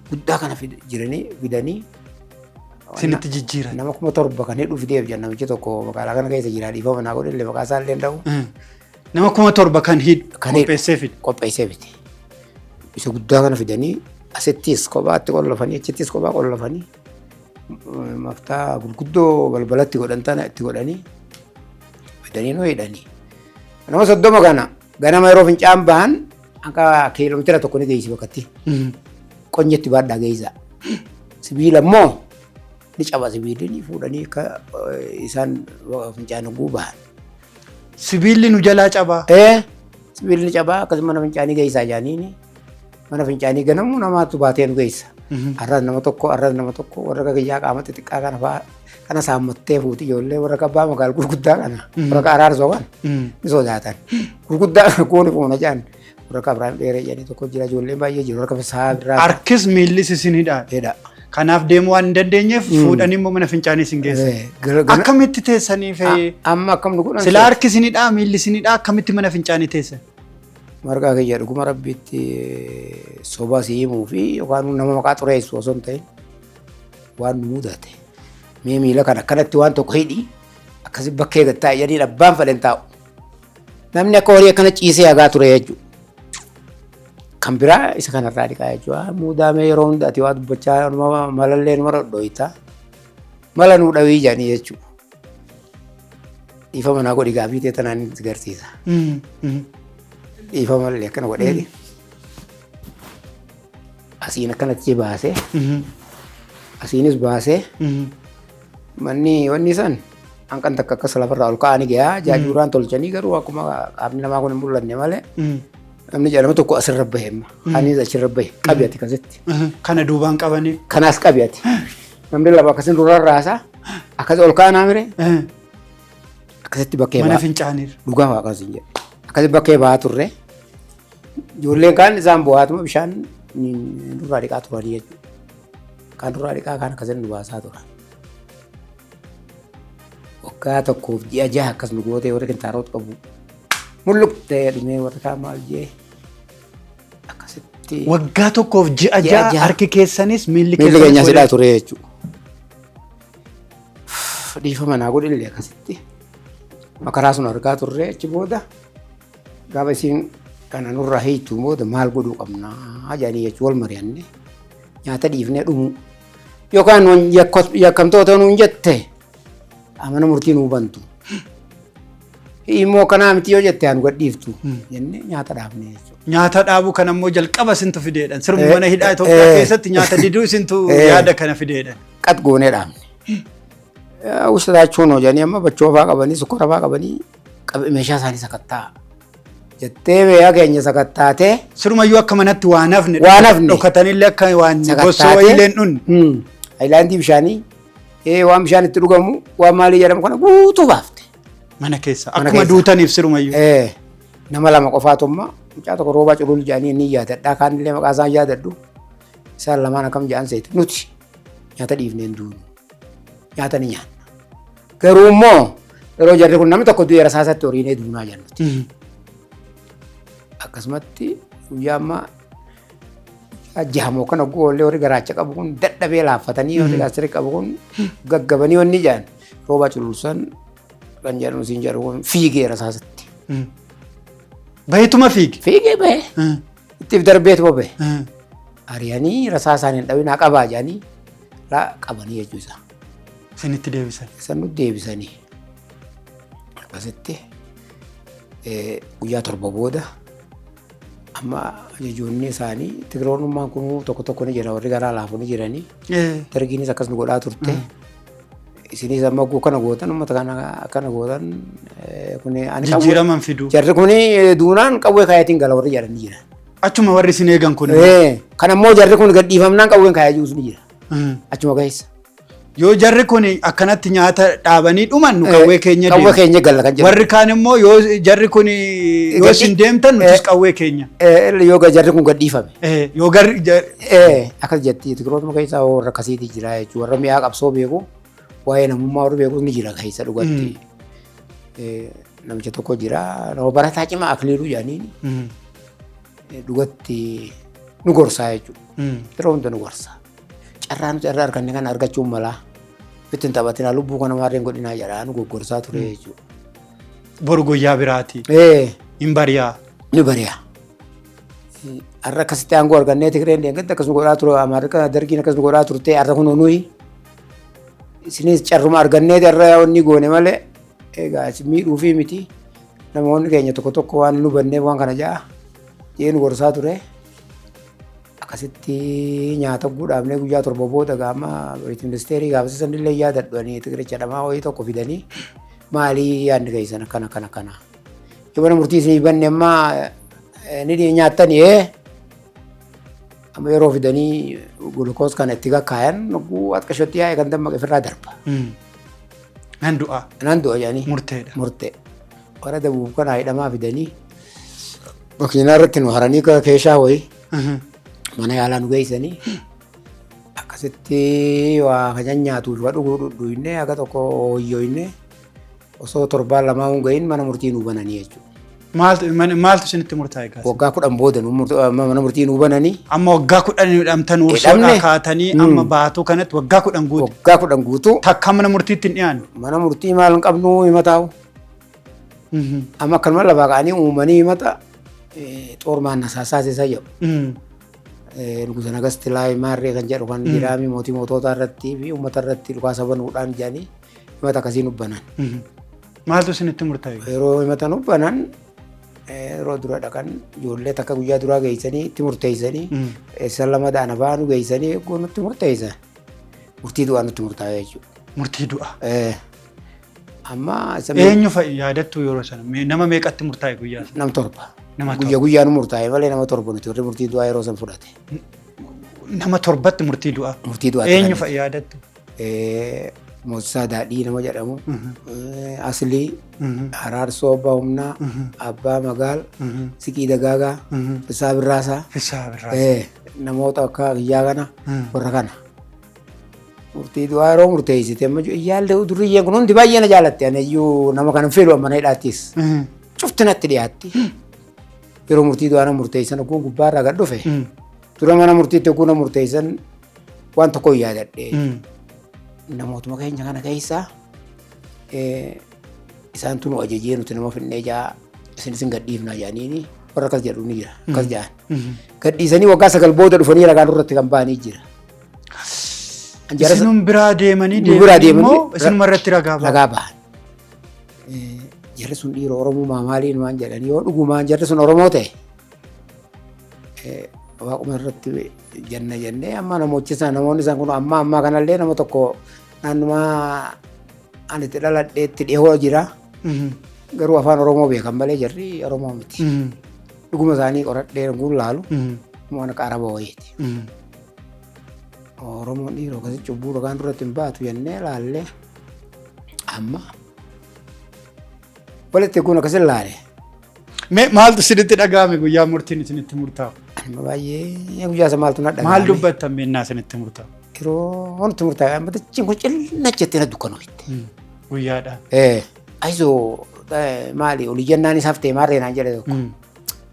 Guddaa kana jiranii fidanii. Isinitti jijjiiran. Nama 7,000 kan hidhu fideef jenna namichi tokko magaalaa kana keessa jira dhiifama naa godhe illee maqaa isaa illee hin dha'u. Nama 7,000 kan hidhu qopheessee fide. Qopheessee fide. Isa guddaa kana fidanii asittis kophaatti qollofanii achittis kophaa qollofanii maftaa gurguddoo balbalatti godhan tana itti godhanii fidanii nu hidhanii. Nama 30 kana ganama yeroo fincaan bahan akka kiiloomeetira 1 ni geessi bakkatti. Qonyetti baadhaa geessa. Sibiila immoo ni caba sibiilli ni fuudhanii akka isaan fincaan guu bahan. Sibiilli nu jalaa cabaa? Sibiilli ni cabaa akkasuma mana fincaanii geessaa jaaniini. Mana fincaanii ganamuu namaatu baatee nu geessa. Har'as nama tokko har'as nama tokko warra kiyyaa qaama xixiqqaa kana fa'aa kana saammattee fuuti ijoollee warra kabbaa magaal gurguddaa kana warra ka araarsoo kana ni sodaatan. Gurguddaa kana gooni fuuna jedhan warra ka Abiraam Dheeree jedhanii tokko jira ijoolleen baay'ee jiru warra ka Fisaa Birraa. Harkis miillis isin hidhaa. Hidha. Kanaaf deemuu waan hin dandeenyeef fuudhanii immoo mana fincaanii isin geessan. Akkamitti teessanii fe'ee? Amma akkam nu godhan? Silaa harki isin hidhaa miilli isin hidhaa akkamitti mana fincaanii teessan? Margaa kiyya dhuguma rabbiitti soba si himuu fi yookaan nama maqaa xureessu osoo hin ta'in waan nu mudate. Mee miila kana akkanatti waan tokko hidhi akkasi bakkee gad taa'e jedhanii abbaan fedhan taa'u. Namni akka horii akkana ciisee hagaa ture jechuudha. Kan biraa isa kanarraa dhiqaa jechuudha. Muudaamee yeroo hunda ati waa dubbachaa malallee numa dhodhoyita. Mala nuu dhawii jedhanii jechuudha. Dhiifama naa godhi gaafii ta'e tanaan si garsiisa. Dhiifama illee akkana godheeti. Asiin akkanatti baasee asiinis baasee manni wanni san hanqan takka akkas lafarraa ol ka'anii gahaa jaajuuraan tolchanii garuu akkuma qaamni namaa kun hin mul'anne malee namni jedhama tokko asirra bahe amma anis achirra bahe qabi ati akkasitti. Kana duubaan qabanii. Kanaas qabi ati. Namni lama akkasin duraan raasaa akkas ol ka'anaa mire akkasitti bakkee Mana ba'a. fincaaniirra. Dhugaa waaqa siin jedhe. Akkasitti bakkee ba'aa turre. Ijoolleen kaan isaan bu'aatuma bishaan nurraa dhiqaa turanii jechuudha. Kaan nurraa dhiqaa kaan akkasitti nu baasaa turan. Waggaa tokkoof ji'a 6 akkas nu gootee warri kintaaroot qabu. Mulluq ta'ee dhumee warri kaan maal jee akkasitti. Waggaa tokkoof ji'a Ji'a 6 jaha. Harki keessanis miilli Miilli keenya keessanis sidhaa ture jechuudha. Dhiifama naa godhillee akkasitti. Makaraa sun argaa turre. Achi booda gaafa isiin kana nurraa hiitu booda maal godhuu qabnaa jedhanii jechuun wal mari'anne nyaata dhiifnee dhumuu. Yookaan nuun yakkamtoota nuun jette amana murtii nuu bantu. Immoo kanaa miti yoo jette anu gadhiiftu jennee nyaata dhaabne jechuudha. Nyaata dhaabuu kan ammoo jalqaba isintu fideedhan. Sirbu mana hidhaa Itoophiyaa keessatti nyaata diduu isintu yaada kana fideedhan. Qat goonee dhaabne. Ustaachuun jedhanii amma bachoo fa'aa qabanii sukkara fa'aa qabanii meeshaa isaanii sakattaa. Jettee meeshaa keenya sakattaatee. Sirumayyuu akka manatti waan hafne. Waan hafne. Dhokatanillee akka waan gossoo wayiillee hin dhunne. Hayilaandii bishaanii waan bishaan itti dhugamu waan maalii jedhamu kana guutuu baafte. Mana keessa. Mana Akkuma keessa. duutaniif sirumayyuu. Nama lama qofaatu amma mucaa tokko Roobaa Culul jedhanii inni yaadadha. Kaanillee maqaa isaan yaadadhu. Isaan lamaan akkam jedhan seete nuti nyaata dhiifnee hin duunu. Nyaata ni nyaanna. Garuu immoo yeroo jarri kun namni tokko du'eera rasaasatti horiinee duunaa jennu. Akkasumatti guyyaa ammaa jahamoo kana goollee warri garaacha qabu kun dadhabee laaffatanii warri gaastiriik qabu kun gaggabanii wanni jedhan Roobaa Cululsan kan jedhamu siin jedhu kun fiigee rasaasatti. Baheetuma fiige. Fiigee bahee ittiif darbeetuma bahe. Ari'anii rasaasaan hin dhawin haa qabaa jedhanii qabanii jechuu isaa. Isinitti deebisan. Isaan nutti deebisanii. Akkasitti guyyaa 7 booda amma ajajoonni isaanii Tigiroonummaan kun tokko tokko ni jira warri garaa laafu ni jiranii. Dargiinis akkas nu godhaa turte. Isinis amma kana gootan uummata kana akkana gootan kun ani Jijjiiraman fiduu. Jarri kun duunaan qawwee kaayatiin gala warri jedhan ni jira. Achuma warri isin eegan kun. Kan ammoo jarri kun gadhiifamnaan qawween kaayaa jirus ni jira. Achuma keessa. Yoo jarri kun akkanatti nyaata dhaabanii dhuman nu qawwee keenya Qawwee deema. keenya gala kan jedhu. Warri kaan immoo yoo jarri kun yoo isin deemtan nutis qawwee keenya. Yoo jarri kun gadhiifame. Yoo garri Akkas jetti Tigirootuma keessaa warra akkasiiti jira jechuudha. Warra mi'aa qabsoo beeku waa'ee namummaa warra beekus ni jira keessa dhugatti. Namicha tokko jira nama barataa cimaa Akiliiluu jedhaniin dhugatti nu gorsaa jechuudha. Yeroo hunda nu gorsa. Carraa nuti irraa arganne kana argachuun malaa. Itti hin taphatinaa lubbuu kana maarreen godhinaa jedhaa nu goggorsaa ture jechuudha. Boru guyyaa biraati. Hin bari'aa. Ni bari'a. Har'a akkasitti aangoo argannee Tigreen deengatti akkasuma godhaa ture Amaarika Dargiin akkasuma godhaa turte har'a kunoo nuyi isinis carruma argannee har'a wanni goone malee egaa miidhuufii miti namoonni keenya tokko tokko waan nu banneef waan kana ja'a jee nu gorsaa ture. Akkasitti nyaata guudhaafnee guyyaa 7 booda gaama ministeerii gaafasisan illee yaadadhu ani Tigiricha dhamaa wayii tokko fidanii maalii yaadni keessan akkana akkana akkana. Yoo mana murtii isinii banne amma ni nyaattanii amma yeroo fidanii gulukoos kana itti kakkaayan lubbuu xiqqashootti yaa'e kan dammaqe ofirraa darba. Nan du'a. Nan du'a jedhanii. Murteedha. Murtee. Warra dabuuf kana hidhamaa fidanii makiinaa irratti nu haranii keeshaa wayii mana yaalaa nu geessanii akkasitti waa kan nyaatuuf waa dhuguu dhudhuunnee akka tokko hoyyooynee osoo torbaan lamaa hin gahin mana murtii nu bananii jechuudha. Maaltu isinitti murtaa'e gaas? Waggaa 10 booda mana murtii nu bananii. Amma waggaa 10 hidhamtan Hidhamne. Ursoodhaa kaatanii amma baatuu kanatti waggaa 10 guutu. Waggaa 10 guutuu. Takka mana murtiitti hin dhiyaanne. Mana murtii maal hin qabnu himataa'u. Amma akkanuma lafaa ka'anii uumanii himata. Xoor maannasaasaas isa jedhu. Nugusa Nagasti Laayii Maarree kan jedhu kan jiraami mootii mootota irratti fi uummata irratti dhukaasa banuudhaan jedhanii himata akkasii nu banan. Maaltu isinitti murtaa'e? Yeroo himata nu banan yeroo dura dhaqan ijoollee takka guyyaa duraa geessanii itti murteessanii isaan lama da'an afaan nu geessanii nutti murteessan. Murtii du'aa nutti murtaa'e jechuudha. Murtii du'aa. Amma Eenyu fa'i yaadattu yeroo sana? Nama meeqatti murtaa'e guyyaa sana? Nam 7. Nama Guyyaa guyyaa nu murtaa'e malee nama 7 nuti warri murtii du'aa yeroo san fudhate. Nama 7tti murtii du'aa. Murtii du'aa. Eenyu fa'i yaadattu? Moosisaa Daadhii nama jedhamu. Aslii. Araarsoo Abbaa Humnaa. Abbaa Magaal. Siqii Dagaagaa. Fissaa Birraasaa. Fissaa Birraasaa. Namoota akka kiyyaa kana warra kana. Murtii du'aa yeroo murteessite amma iyyaallee duriyyeen kun hundi baay'ee na jaalatte. Ani iyyuu nama kana hin fedhu amma na hidhaattis. Cufti natti dhiyaatti. Yeroo murtii du'aa na murteessan ogguun gubbaarraa gad dhufe. Dura mana murtiitti ogguun na murteessan waan tokko hin yaadadhe. Namootuma keenya kana keessaa isaantu nu ajajee nuti nama finnee jaa isin gadhiifnaa jedhaniini warra akkas jedhu ni jira. Akkas jedhan. Gadhiisanii waggaa 9 booda dhufanii ragaa nurratti kan ba'anii jira. Isinum biraa deemanii Nu biraa deemanii immoo isinuma irratti ragaa ba'an. Ragaa ba'an. Jarri sun dhiira Oromoo maaliin waan jedhanii yoo dhugumaan jarri sun Oromoo ta'e waaquma irratti janna jennee amma namoonni namoonni isaan kun amma ammaa kanallee nama tokko naannumaa ani itti dhaladheetti dhihoo jira. Garuu afaan Oromoo beekan malee jarri Oromoo miti. Dhuguma isaanii qoradhee kun laalu waan akka Araba wayiiti. Oromoon dhiiroo akkasii cubbuu ragaan duratti hin baatu jennee laallee amma walitti kun akkasin laale. Mee maaltu isinitti dhaga'ame guyyaa murtiin isinitti murtaa'u? Anima baay'ee guyyaa isa maaltu na dhaga'ame. Maal dubbattan meennaa isinitti murtaa'u? Yeroo wanti murtaa'e amma dachiin kun cinnacha na dukkanoo itti. Guyyaadhaan. Ayisoo maali oliyyannaan isaaf ta'e maarree naan jedhe tokko.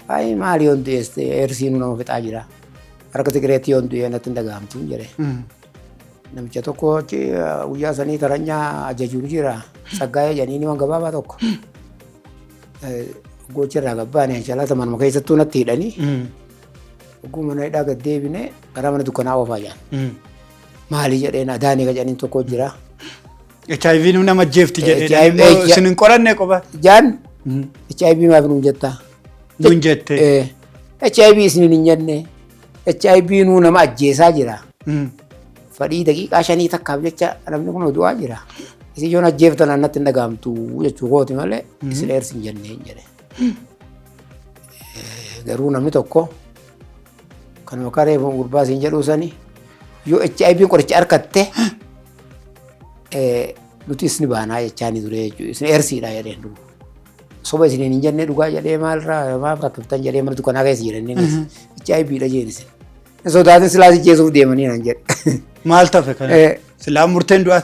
Ayi maali yoon du'e eersiinuu nama fixaa jira. Harka Tigireetti yoon du'e natti hin dhaga'amtu jedhe. Namicha tokko achi guyyaa sanii taranyaa ajajuun jira. Saggaayee jedhanii waan gabaabaa tokko. Gocha irraa gabbaane anshalaata manuma keessattuu natti hidhanii. Oguu mana hidhaa gad deebine karaa mana dukkanaa oofaa jedhan. Maali jedheen adaanii ka jedhaniin tokko jira. HIV nu nama ajjeefti jedhee isin hin qoranne qofa. Jaan HIV maaf nuun jettaa? Nuun jette. HIV isin hin jenne. HIV nuu nama ajjeesaa jira. Fadhii daqiiqaa 5 takkaaf jecha namni kun du'aa jira. Isin yoon ajjeeftan natti hin dhaga'amtu jechuu kooti malee isin eersi hin jenne hin jedhe. Garuu namni tokko kanuma karee gurbaa isin jedhuu sani yoo HIV qoricha harkatte nuti isin baanaa jechaa ni ture jechuudha. Isin eersiidha jedheen dhugu. Soba isiniin hin jenne dhugaa jedhee maalirraa maaf rakkiftan jedhee mana dukkanaa keessa jedhanii HIV dha jeen isin. Sodaatin silaa si jeesuuf deemanii naan jedhe. Maal tafe kana? Silaa murteen du'aa.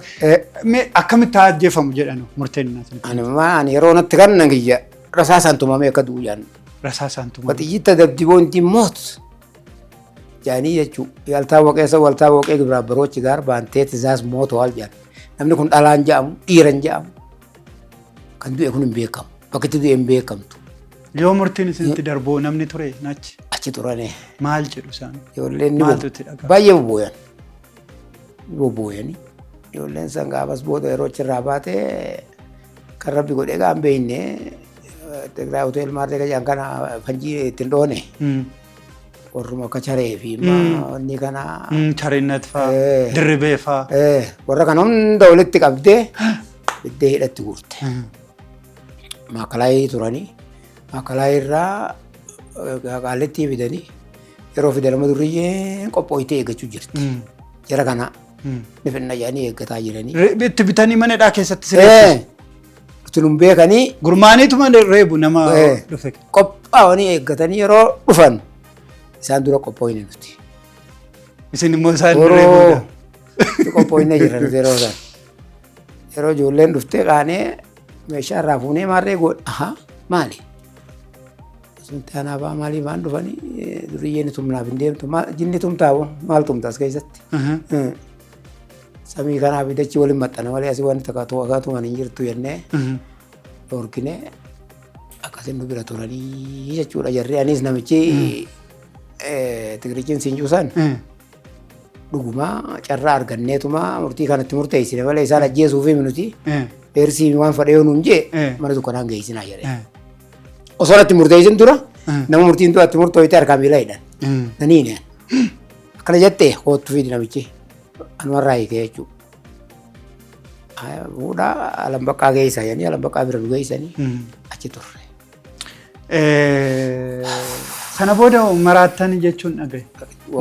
Mee akkamitti haa ajjeefamu jedhan murteen naas? Ani ani yeroo natti kan kiyya rasaasaan tumamee akka du'u jaan. Rasaasaan tumamee. በጥይት ተደብድቦ እንዲሞት jaanii jechuudha. ያልታወቀ ሰው ያልታወቀ ግብረ አበሮች ጋር በአንተ ትእዛዝ ሞተዋል jedhan. Namni kun dhalaan jedhamu dhiiran jedhamu kan du'e kun hin beekamu. Bakki itti du'e hin beekamtu. Yoo murtiin isinitti darboo namni ture nachi Achi turane. Maal jedhu isaan? Ijoolleen ni Maaltu itti dhaga'ama? Baay'ee bobbooyan. Bobbooyani. Ijoolleen san gaafas booda yeroo achirraa baate kan rabbi godhee gaan beekne Tigraay hotel maarree jedhan kana fanjii ittiin dhoone. Warruma akka charee fi wanni kana. Charinnat fa'aa, Dirribee fa'aa. Warra kana hunda walitti qabdee iddee hidhatti guurte. Maakalaayii turanii maakalaayii irraa qaallitti fidanii yeroo fidan nama durriyyeen qophooyitee eeggachuu jirti. Jara kana ni finna jedhanii eeggataa jiranii. Itti bitanii mana hidhaa keessatti sireessu. Utuu nun beekanii. Gurmaaniituma reebu nama dhufe. Qophaa'anii eeggatanii yeroo dhufan isaan dura qophooyine nuti. Isin immoo isaan reebuudha. Qophoofnee jirra nuti yeroo isaan. Yeroo ijoolleen dhuftee qaanee meeshaa irraa fuunee maarree godha. Ahaa maali? Asumti anaafaa maalii waan dhufanii duriyyeen tumnaaf hin deemtu. Jinni tumtaabu maal tumta as keessatti? Samii kanaaf dachii waliin maxxana malee asii wanti takka tuman hin jirtu jennee dhorkinee akkasitti. Akkasiin nu bira turanii jechuudha jarri. Anis namichi Tigirichiin siin cuusan dhugumaa carraa arganneetuma murtii kanatti murteessine malee isaan ajjeesuufi nuti eersii waan fedhe yoo nuun jee mana dukkanaan geessinaa jedhe. Osoo natti murteessin dura nama murtiin du'atti murtooyte harkaa miila hidhan. Naniin akkana jette koottu fidi namichi anumarraa hiikee jechuudha. Fuudhaa alambaqqaa geessaa jedhanii alambaqqaa bira nu geessanii achi turre. Sana booda maraattan jechuun dhagaye.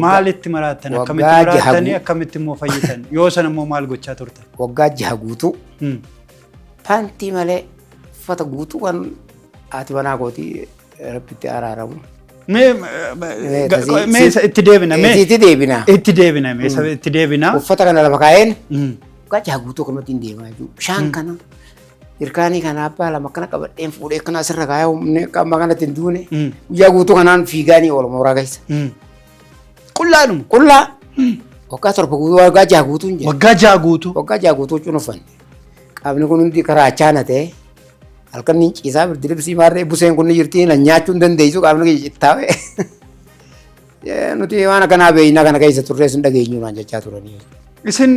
Maalitti maraattan? Akkamitti maraattanii? Akkamitti immoo fayyitan? Yoo sana immoo maal gochaa turtan? Waggaa 6 guutuu paantii malee uffata guutuu kan haati manaa kootii rabbitti araaramu. Mee itti deebina. Mee itti deebina. Itti deebina. Mee itti deebina. Uffata kana lafa kaa'een waggaa 6 guutuu akkanumatti hin deemaa jechuudha. Bishaan kana jirkaanii kana abbaa lama akkana qabadheen fuudhee akkana asirra kaa'ee humni amma kanatti hin duune. Guyyaa guutuu kanaan fiigaanii oola mooraa keessa. Qullaadhuma. Qullaa. Waggaa 7 guutuu waggaa 6 guutuu hin jedhu. Waggaa 6 guutuu. Waggaa 6 guutuu huccuu uffanne. Qaamni kun hundi karaa achaana ta'e halkan ni ciisaa birdi maarree buseen kun ni jirti na nyaachuu hin dandeessu qaamni kiyya cittaa'e. Nuti waan akkanaa beeknaa kana keessa turree sun dhageenyu naan jechaa turanii. Isin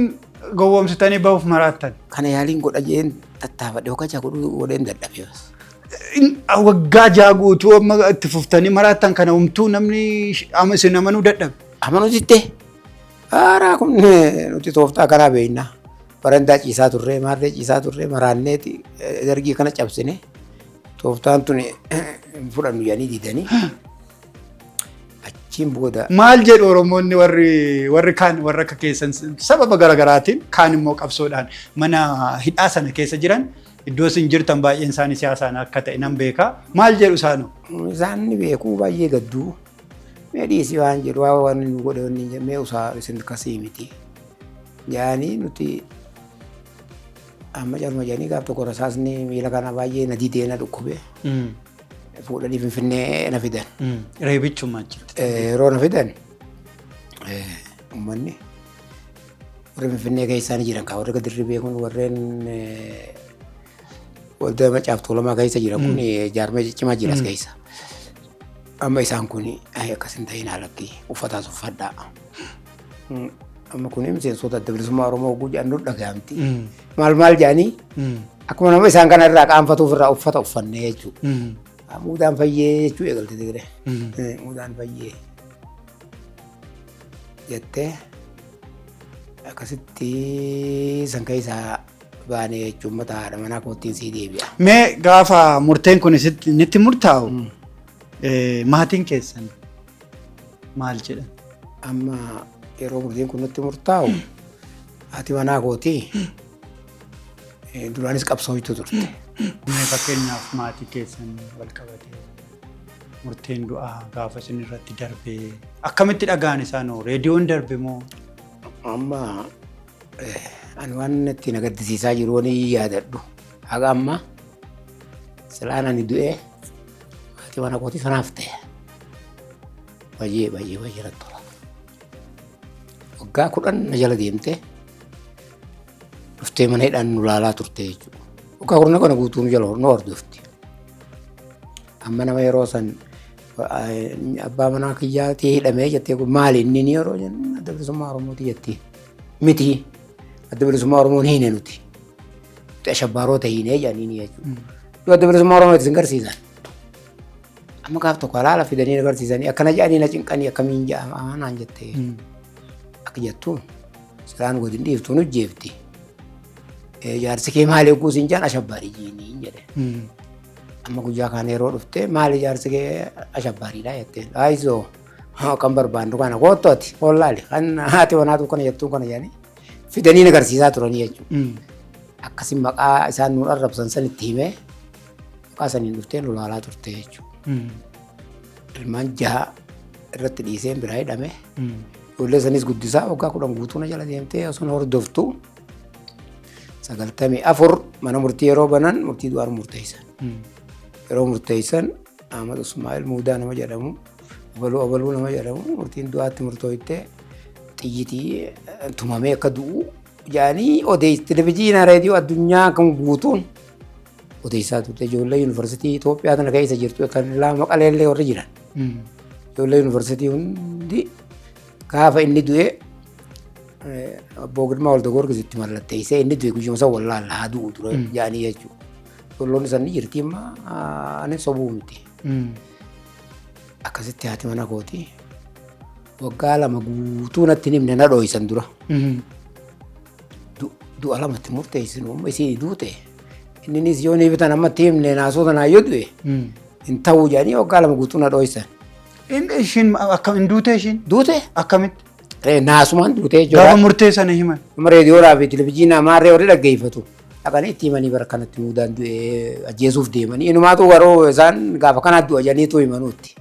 gowwoomsitanii bahuuf maraattan. Kana yaaliin godha jeen tattaafadhe waggaa 6 godhuu godheen dadhabe. Waggaa 6 guutuu amma itti fuftanii maraattan kana homtuu namni isin amanuu dadhabe. Amanuu jettee haaraa kun nuti tooftaa akkanaa beeknaa. Barandaa ciisaa turree maarree ciisaa turree maraanneeti dargii kana cabsine tooftaan tun hin fudhannu jedhanii didanii achiin booda. Maal jedhu Oromoonni warri kaan warra akka keessan sababa garaagaraatiin kaan immoo qabsoodhaan mana hidhaa sana keessa jiran iddoo isin jirtan baay'een isaanii siyaasaan akka ta'e nan beeka. Maal jedhu isaanoo? Isaan ni beekuu baay'ee gadduu. Mee dhiisii waan jedhu waan nu godhe wanni mee usaa isin kasii miti. Jaanii nuti amma calma jedhanii gaaf tokko rasaasni miila kana baay'ee na didee na dhukkube. Fuudhanii Finfinnee na fidan. Reebichuma achitti. Yeroo na fidan uummanni warri Finfinnee keessaa ni jiran warri gadi dirribee kun warreen waldaa Macaaf Tuulamaa keessa jiran kun jaarmee ciccimaa jira as keessa. Amma isaan kun akkas hin ta'in haalatti uffataas uffadhaa. Amma kun miseensota adda bilisummaa Oromoo hogguu jedhan nu dhaga'amti. Maal maal jedhanii akkuma nama isaan kana irraa qaanfatuuf irraa uffata uffannee jechuudha. Muudaan fayyee jechuu eegalte Tigree. Muudaan fayyee jettee akkasitti san keessaa baanee jechuun mataa haadha manaa koottiin sii deebi'a. Mee gaafa murteen kun sitti murtaa'u maatiin keessan maal jedhan? Amma yeroo murteen kun nutti murtaa'u haati manaa kootii duraanis qabsooytu turte. Mee fakkeenyaaf maatii keessan wal qabatee murteen du'aa gaafa isin irratti darbee akkamitti dhaga'an isaanoo reediyoon darbe moo? Amma ani waan itti na gaddisiisaa jiru waan yaadadhu. Haga amma silaan ani du'ee haati mana kootii sanaaf ta'e. Baay'ee baay'ee baay'ee natti tola. Waggaa 10 na jala deemtee dhuftee mana hidhaan nu laalaa turte jechuudha. Waggaa 10 kana guutuu nu jala nu hordofti. Amma nama yeroo san abbaa manaa kiyyaatii hidhamee jettee kun maali inni ni yeroo jennu adda bilisummaa Oromooti jetti. Miti adda bilisummaa Oromoon hiine nuti. Nuti ashabbaarota hiinee jedhanii ni jechuudha. Yoo adda bilisummaa Oromooti isin garsiisan. Amma gaaf tokko halaala fidanii na garsiisanii akkana jedhanii na cinqanii akkamiin jedhama naan jettee. Akka jettuun silaan godin dhiiftuun hojjeefti. Jaarsi kee maali hogguu siin jedhan ashabbaarii jiinii jedhe. Amma guyyaa kaan yeroo dhuftee maali jaarsi kee ashabbaariidha jetteen. Ayizoo kan barbaandu kana kootu ati hollaali kan haati wanaatu kana jettuun kana jedhanii fidanii na garsiisaa turanii jechuudha. Akkasi maqaa isaan nuun arrabsan san itti himee maqaa saniin dhuftee nu laalaa turte jechuudha. Ilmaan 6 irratti dhiiseen biraa hidhame. Ijoollee sanis guddisaa waggaa 10 guutuu na jala deemtee osoo hordoftu 94 mana murtii yeroo banan murtii du'aan murteessan. Yeroo murteessan Ahmad Usmaa'il Muudaa nama jedhamu abaluu abaluu nama jedhamu murtiin du'aatti murtooytee xiyyitii tumamee akka du'u jedhanii odeessi televizyiinaa reediyoo addunyaa kan guutuun Odeessaa turte ijoollee yuunivarsiitii Itoophiyaa tana keessa jirtu kan Maqaleellee warri jiran. Ijoollee yuunivarsiitii hundi gaafa inni du'e Obbo Girmaa Waldagoorgis itti mallatteessee inni du'e guyyuma san wallaalla haa du'u dura jedhanii jechuudha. Ijoollonni san ni jirti amma ani sobuu miti. Akkasitti haati mana kooti waggaa 2 guutuu natti hin himne na dhooysan dura. Du'a lamatti murteessinu amma isii duute inninis yoo ni bitan amma itti himne naasoo tanaa yoo du'e hin ta'uu jedhanii waggaa 2 guutuu na dhooysan. Ishiin akkam hin duute ishiin? Duute? Akkamitti? Naasumaan duute jechuudha. Gaafa murtee sana himan. Amma reediyoodhaa fi televizyiinaa maarree warri dhaggeeffatu. Dhaqanii itti himanii bara kanatti muudaan du'ee ajjeesuuf deemanii. Inumaatu garuu isaan gaafa kanaa du'a jedhaniitu himanuutti.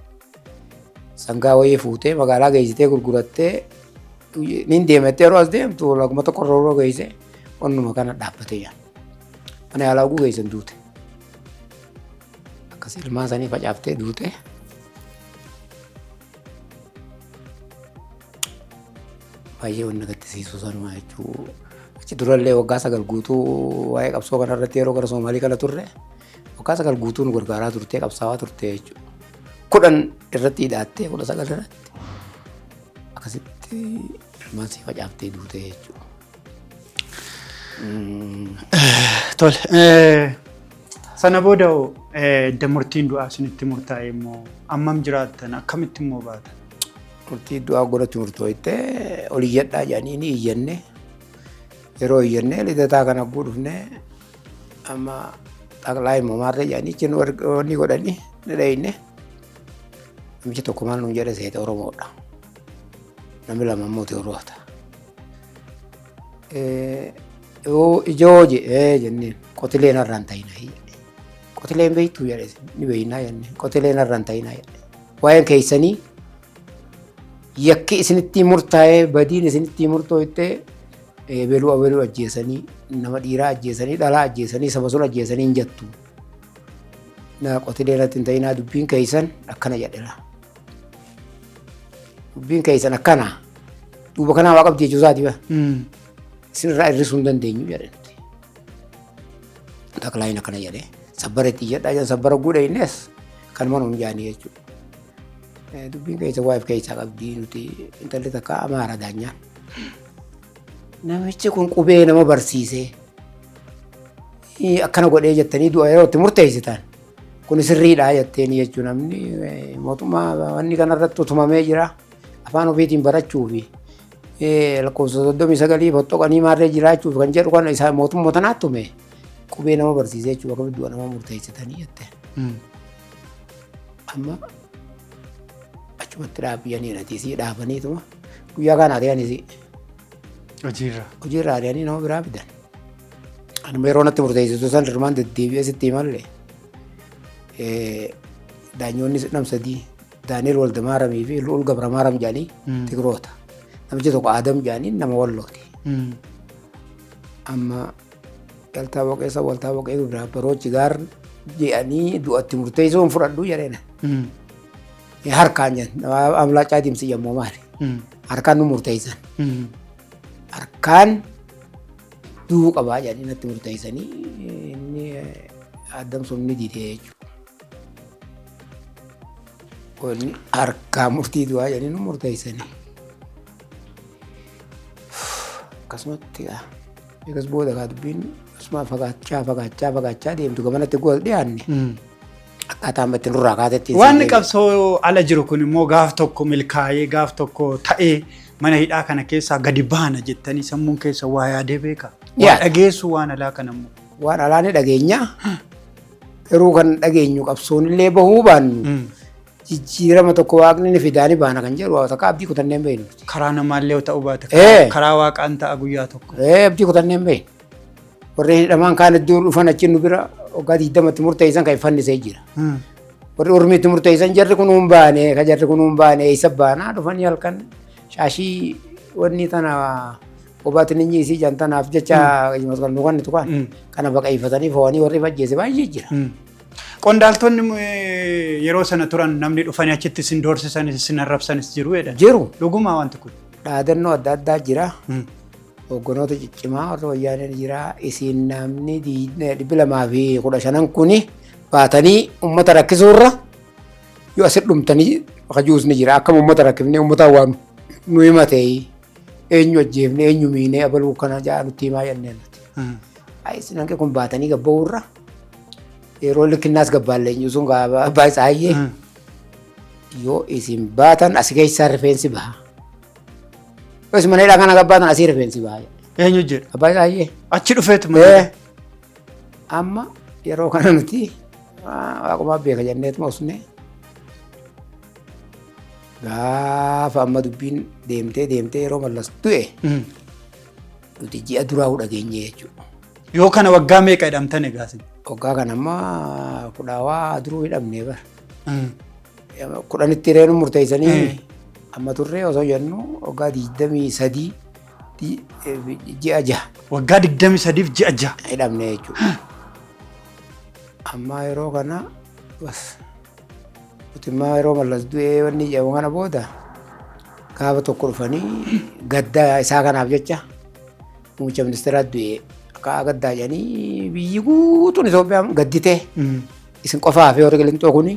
Sangaa wayii fuutee magaalaa geessitee gurgurattee niin deemattee yeroo as deemtu laguma tokko rooroo geesse onnuma kana dhaabbatee jira. Mana yaalaa oguu geessan duute. Akkas ilmaan sanii facaaftee duute. Baay'ee wanna gaddisiisu sanuma jechuu. Achi durallee waggaa 9 guutuu waa'ee qabsoo kanarratti yeroo gara Soomaalii kana turre waggaa 9 guutuu nu gargaaraa turtee qabsaawaa turte jechuudha. 10 irratti hidhaattee 19 irratti akkasitti ilmaan sii facaaftee duute jechuudha. Tole. Sana booda edda murtiin du'aa isinitti murtaa'e immoo ammam jiraattan akkamitti immoo baatan? Murtii du'aa godhatti murtooyte ol iyyadhaa jedhanii ni iyyanne. Yeroo iyyanne lidataa kana guudhufne amma xaqlaa immoo maarree jedhanii achi wanni godhanii ni dhayine. Namichi tokko maal nuun jedhe seete Oromoodha. Namni lama immoo Tigroota. Ijoo jenneen qotileen irraan ta'inaa jedhe. Qotileen beektuu jedhe ni beeknaa jenneen qotileen irraan ta'inaa jedhe. Waa'een keessanii yakki isinitti murtaa'ee badiin isinitti murtooytee ebeluu abeluu ajjeesanii nama dhiiraa ajjeesanii dhalaa ajjeesanii saba sun ajjeesanii hin jettu. Na qotilee irratti hin ta'inaa dubbiin keessan akkana jedhera. Dubbiin keessan akkana duuba kanaa waa qabdi jechuu isaati ba. Isinirraa hir'isuu hin dandeenyu jedhe nuti. Xaqlaayin akkana jedhe sabbara itti jedhaa jedhan sabbara guudha innis kanuma nuun jaanii jechuudha. Dubbiin keessa waa'eef keessaa qabdi nuti intalli takka Amaara daanyaan. Namichi kun qubee nama barsiisee akkana godhee jettanii du'a yeroo itti murteessitan kun sirriidha jetteeni jechuun namni mootummaa wanni kanarratti utumamee jira afaan ofiitiin barachuu fi lakkoofsa 39 fottoqanii maarree jiraachuuf kan jedhu kan isaa mootummaa tanaatti tume qubee nama barsiisee jechuudha akkamitti du'a nama murteessitanii jette. Amma achumatti dhaabbiyanii dhatiisii dhaabaniituma guyyaa kana ari'anis Hojiirra. Hojiirra ari'anii nama biraa fidan. Anuma yeroo natti murteessitu san hirmaan deddeebi'ee sitti himallee daanyoonni nam sadii Daani'el Waldamaaramii fi Lu'ul Gabramaaram jedhanii Tigroota. Namichi tokko Aadam jedhanii nama Wallooti. Amma Yaltaa Boqeessa Waltaa Boqee biraa baroochi gaar jedhanii du'atti murteessuu hin fudhadhu jedheen. Harkaan jedhan amlaacaa diimsi yemmuu maali? Harkaan nu murteessan. Harkaan du'uu qabaa jedhanii natti murteessanii inni Aadam sun ni didee jechuudha. Wanni harkaa murtii du'aa jedhanii nu murteessanii. Akkasumatti gaa. Eegas booda gaa dubbiin asuma fagaachaa fagaachaa fagaachaa deemtu gamanatti goos dhiyaanne. Akkaataa amma itti nurraa kaatetti. Waan qabsoo ala jiru kun immoo gaaf tokko milkaa'ee gaaf tokko ta'ee mana hidhaa kana keessaa gadi baana jettanii sammuun keessa waa yaadee beeka. Waa dhageessu waan alaa kana immoo. Waan alaa ni dhageenya. Garuu kan dhageenyu qabsoon illee bahuu baannu jijjiirama tokko waaqni ni fidaa ni baana kan jedhu takka abdii kutannee hin beeknu. Karaa namaallee ta'uu baate karaa waaqaan ta'a guyyaa tokko. Abdii kutannee hin beeknu. Warri hidhamaan kaan iddoo dhufan achi nu bira waggaa 20tti murteessan kan fannisee jira. Warri ormiitti murteessan jarri kun hin baane kan jarri kun hin baane eessa baanaa dhufanii halkan shaashii wanni tana Obaati ninyi isii jan tanaaf jecha kan nu kennitu kan kana baqeeffatanii fo'anii warri fajjeese baay'ee jira. Qondaaltonni yeroo sana turan namni dhufanii achitti isin doorsisanis isin arrabsanis jiru jedhan. Jiru. Dhugumaa wanti kun. Dhaadannoo adda addaa jira. Hogganoota ciccimaa warra wayyaaneen jira. Isin namni 215 kuni baatanii uummata rakkisuurra yoo asit dhumtanii kajuus ni jira. Akkam uummata rakkifnee uummata waan nu himate eenyu ajjeefne eenyu miinee abaluu kana ja'a nutti himaa jenneen nuti. Isin hanqi kun baatanii gabba'uurra yeroo likkinnaas gabbaallee eenyu sun abbaa isaayyee yoo isin baatan asi keessaa rifeensi baha. Yoo isin mana hidhaa kana gabbaatan asii rifeensi baha. Eenyu jedha? Abbaa isaayyee. Achi dhufeetu Amma yeroo kana nuti waaqumaa beeka jenneetuma usne gaafa amma dubbiin deemtee deemtee yeroo Mallas du'e nuti ji'a duraa dhageenye jechuudha. Yoo kana waggaa meeqa hidhamtan egaa isin? Waggaa kana amma kudhaawaa duruu hidhamnee bara. 10tti reenu murteessanii amma turree osoo jennu waggaa 23 ji'a 6. Waggaa 23f ji'a 6. Hidhamne jechuudha. Amma yeroo kana bas nuti immoo yeroo Mallas du'ee wanni jedhamu kana booda gaafa tokko dhufanii gadda isaa kanaaf jecha muummicha ministeeraa du'ee akka gaddaa jedhanii biyyi guutuun Itoophiyaa gadditee isin qofaa fi warri Qilintoo kuni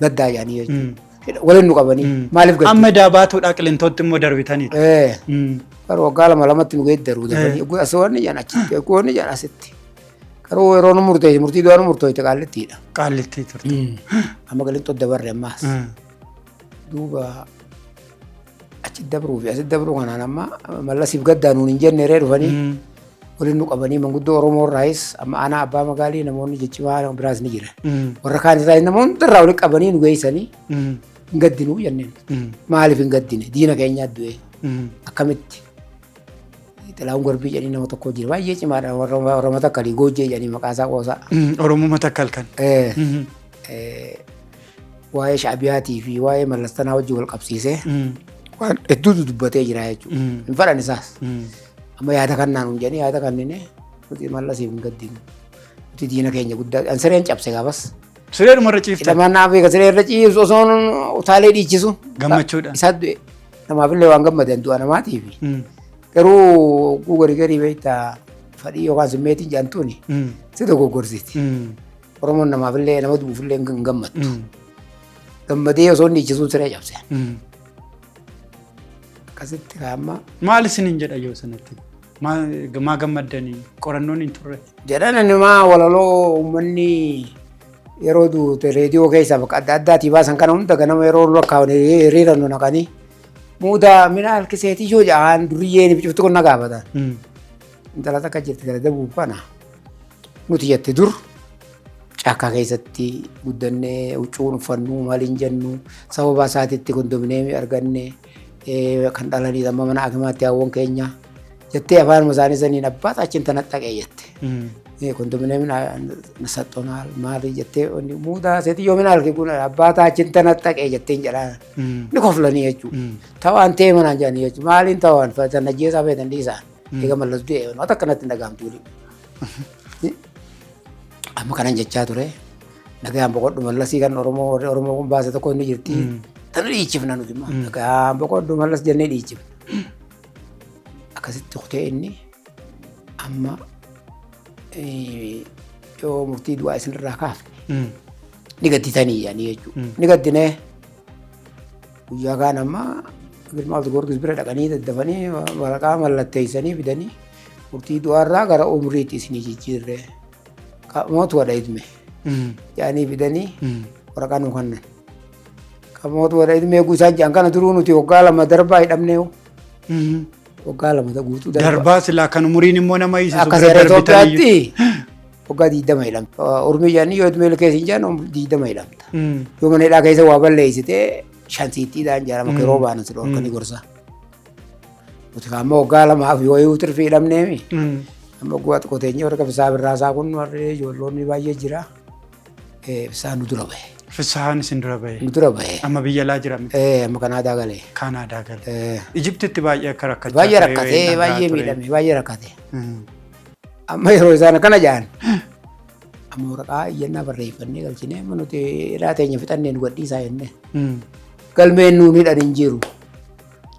gaddaa jedhanii jechuudha. Waliin nu qabanii maaliif gaddu? Amma daabaatuudhaa Qilintootti immoo darbitaniidha. Garuu waggaa lama lamatti nu geeddaruu dafanii asii wanni jedhan achitti wanni jedhan asitti. Garuu yeroo nu murteesse murtii du'aa nu murteesse Qaallittiidha. Qaallittii turte. Amma Qilintoo dabarre ammaas. Duuba achi dabruu fi asitti dabruu kanaan amma Mallasiif gaddaa nuun hin jenne ree dhufanii waliin nu qabanii manguddoo Oromoo irraayis amma aanaa abbaa magaalii namoonni jeccimaa biraas ni jira. Warra kaan irraayis namoonni irraa waliin qabanii nu geessanii hin gaddinuu jenneen. Maaliif hin gaddine diina keenyaa du'e akkamitti Xilahuun Garbii jedhanii nama tokko jira baay'ee cimaadha warra Oromoo Takkalii Goojjee jedhanii maqaa isaa qoosaa. Oromoo Takkal kan. Waa'ee Shaabiyaatii fi waa'ee Mallastanaa wajjin wal qabsiisee waan hedduutu dubbatee jira jechuudha. Hin fadhan isaas. Amma yaada kannaan hin jedhanii yaada kanneen nuti Mallasiif hin gaddinu. Nuti diina keenya guddaa an sireen cabse gaafas. Sireedhuma irra ciiftan. Hidhamaan naaf beeka siree irra ciibsu osoo utaalee dhiichisu. Gammachuudhaan. Isaa du'e. Namaafillee waan gammadan du'a namaatiif. Garuu oguu garii garii beektaa fadhii yookaan simmeetiin jedhamtuuni si dogoggorsiti. Oromoon namaafillee nama du'uufillee hin gammaddu. Gammadee osoo inni dhiichisuun siree cabse. Akkasitti kaa'amma. Maal isiniin jedha yoo sanatti? Maa gammaddanii qorannoon hin turre? Jedhan inni maa walaloo uummanni yeroo duute reediyoo keessaa bakka adda addaatii baasan kana hunda ganama yeroo lakkaa'an hiriira nu naqanii muudaa mina harkiseetii yoo jedhan duriyyeen cufti kun na gaafatan. Intala takka jirti gara dabuu kana nuti jette dur caakkaa keessatti guddannee huccuun uffannu maaliin jennu sababa isaatiitti kondomineemii arganne kan dhalanii amma mana akimaatti hawwan keenya jettee afaan isaanii saniin abbaa achiin tana dhaqee jette. Kondomineemiin saxxonaal maali jettee muudaa seetiyyoo mina harki kun abbaa achiin tana dhaqee jetteen jedhaan ni koflanii jechuudha. Tawaan ta'e manaan jedhanii jechuudha. Maaliin tawaan tan ajjeesaa feetan dhiisaan. Eega Mallas du'e waan akkanatti hin dhaga'amtu waliin. Amma kanan jechaa ture. Nagaan boqodhu Mallasii kan Oromoo warri Oromoo kun baase tokko inni jirti. Tana dhiichifna nuti immoo. Nagaan boqodhu Mallas jennee dhiichifna. Akkasitti kutee inni amma yoo murtii du'aa isinirraa kaafne ni gadditanii jedhanii jechuudha. Ni gaddinee guyyaa kaan amma Girmaa Abdi bira dhaqanii daddafanii waraqaa mallatteessanii fidanii murtii du'aarraa gara umriitti isinii jijjiirre mootu wadha idme jedhanii fidanii waraqaa nu kennan. Kan mootu wadha idme eeguu isaan jedhan kana duruu nuti waggaa 2 darbaa hidhamnee waggaa 2 guutuu darbaa. Darbaa silaa kan umuriin immoo nama hiisisu Akka seera Itoophiyaatti waggaa 20 hidhamta. Urmii jedhanii yoo idmee keessa hin jedhan 20 hidhamta. Yoo mana hidhaa keessa waa balleessitee 5 siittiidhaan jedhama yeroo baanan si dhorkanii gorsa. Nuti amma waggaa 2 fi wayii tirfii hidhamneemi. Amma waggaa xiqqoo teenyee warra Fisaa Birraasaa kun warri ijoollonni baay'ee jira. Fisaan nu dura bahe. Fisaan isin dura bahe. Nu dura bahe. Amma biyya alaa jira miti. Amma Kanaadaa galee. Kanaadaa galee. Ijiptitti baay'ee akka rakkachaa Baay'ee rakkatee baay'ee miidhame baay'ee rakkate. Amma yeroo isaan akkana jedhan amma waraqaa iyyannaa barreeffannee galchinee amma nuti hidhaa teenya fixannee nu gadhiisaa jennee. Galmeen nuun hidhan hin jiru.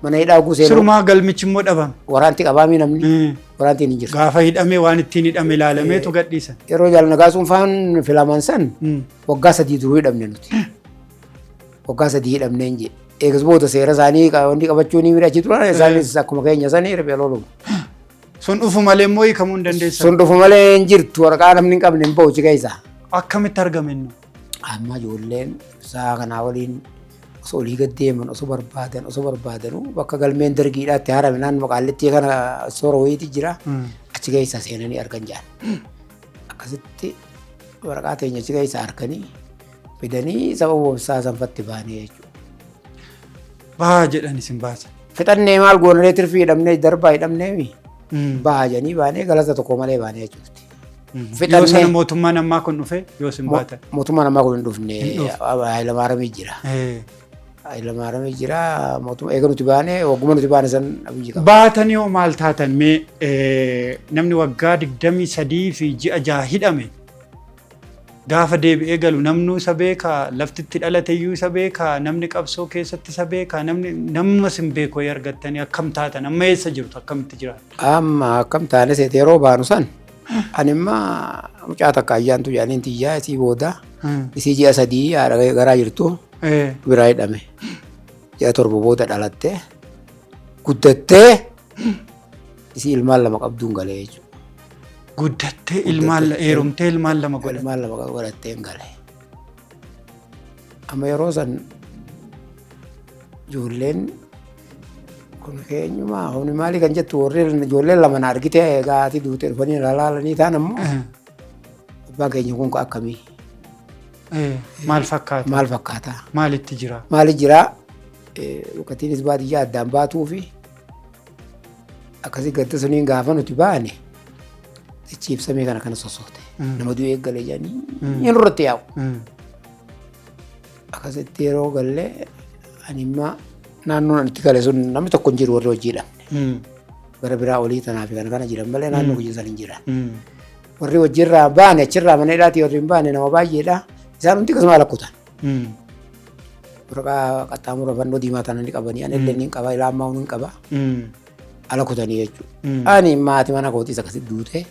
Mana hidhaa oguu seenu Sirumaa galmichi immoo dhabame. Waraanti qabaamii namni waraantiin hin jirtu. Gaafa hidhamee waan ittiin hidhame ilaalameetu gadhiisan. Yeroo Jaal Nagaasuun faan filaman san waggaa 3 duruu hidhamne nuti. Waggaa 3 hidhamne hin jedhe. Eegas booda seera isaanii wanni qabachuu ni achi turan, isaanis akkuma keenya sanii riphee lolu. Sun dhufu malee immoo hiikamuu hin dandeessan. Sun dhufu malee hin jirtu, waraqaa namni hin qabne hin bahu keessa. Akkamitti argame inni? Amma ijoolleen isaa kanaa waliin osoo olii gad deeman, osoo barbaadanuu bakka galmeen dargiidhaatti haarame naannoo Qaallittii kana soora wayiitu jira. Achi keessa seenanii argan jedhan. Akkasitti waraqaa teenya achi keessa arganii fidanii sababa obsaa sanfatti baanee jechuudha. Bahaa jedhan isin baasan. Fixannee maal goonaree, tirfii hidhamnee darbaa hidhamnee bahaa jedhanii baanee galata tokko malee baanee jechuudha. Yoo sana mootummaan ammaa kun dhufe yoo isin baatan. Mootummaan ammaa kun hin dhufne, Hayilamaaramii jira. Hayilamaaramii jira, mootummaa eega nuti baanee wagguma nuti baane san Abiyyi qaba. Baatanii hoo maal taatan mee, namni waggaa 23 fi ji'a 6 hidhame gaafa deebi'ee galu namnuu isa beekaa, laftitti dhalate iyyuu isa beekaa, namni qabsoo keessatti isa beekaa, namni nammas hin beeku argattanii akkam taatan, amma eessa jirtu, akkamitti jiraattu? Amma akkam taane seete, yeroo baanu san ani imma mucaa takka ayyaantu jedhaniin tiyyaa isii booda isii ji'a 3 haadha garaa jirtu biraa hidhame. Ji'a 7 booda dhalattee guddattee isii ilmaan 2 qabduun galee jechuudha. Guddattee ilmaan heerumtee ilmaan 2 godhatte. Ilmaan 2 godhattee galee. Amma yeroo san ijoolleen kun keenyumaa humni maalii kan jettu, warri ijoolleen 2 na argite gaatii duute dhufanii ilaalanii ta'an ammoo abbaan keenya kun akkamii? Maal fakkaata? Maal fakkaata? Maalitti jira? Maali jira? Waqtiinis baadiyyaa addaan baatuu fi akkasii gadda suniin gaafa nuti baane dachii ibsamee kana kana sosoote. Nama du'ee galee jedhanii nurratti yaa'u. Akkasitti yeroo gallee ani imma naannoon ani itti gale sun namni tokko hin jiru, warri hojii dhabne. Gara biraa olii tanaa fi kana kana jiran malee naannoo hojii san hin jiran. Warri hojiirraa baane achirraa mana hidhaatii warri hin baane nama baay'eedha. Isaan hundi akkasuma lakkutan. Waraqaa qaxxaamura fannoo diimaa tana ni qabanii, ani illee ni qaba, ilaamaa ni qaba. Ala kutanii jechuudha. Ani maatii mana kootiis akkasitti duute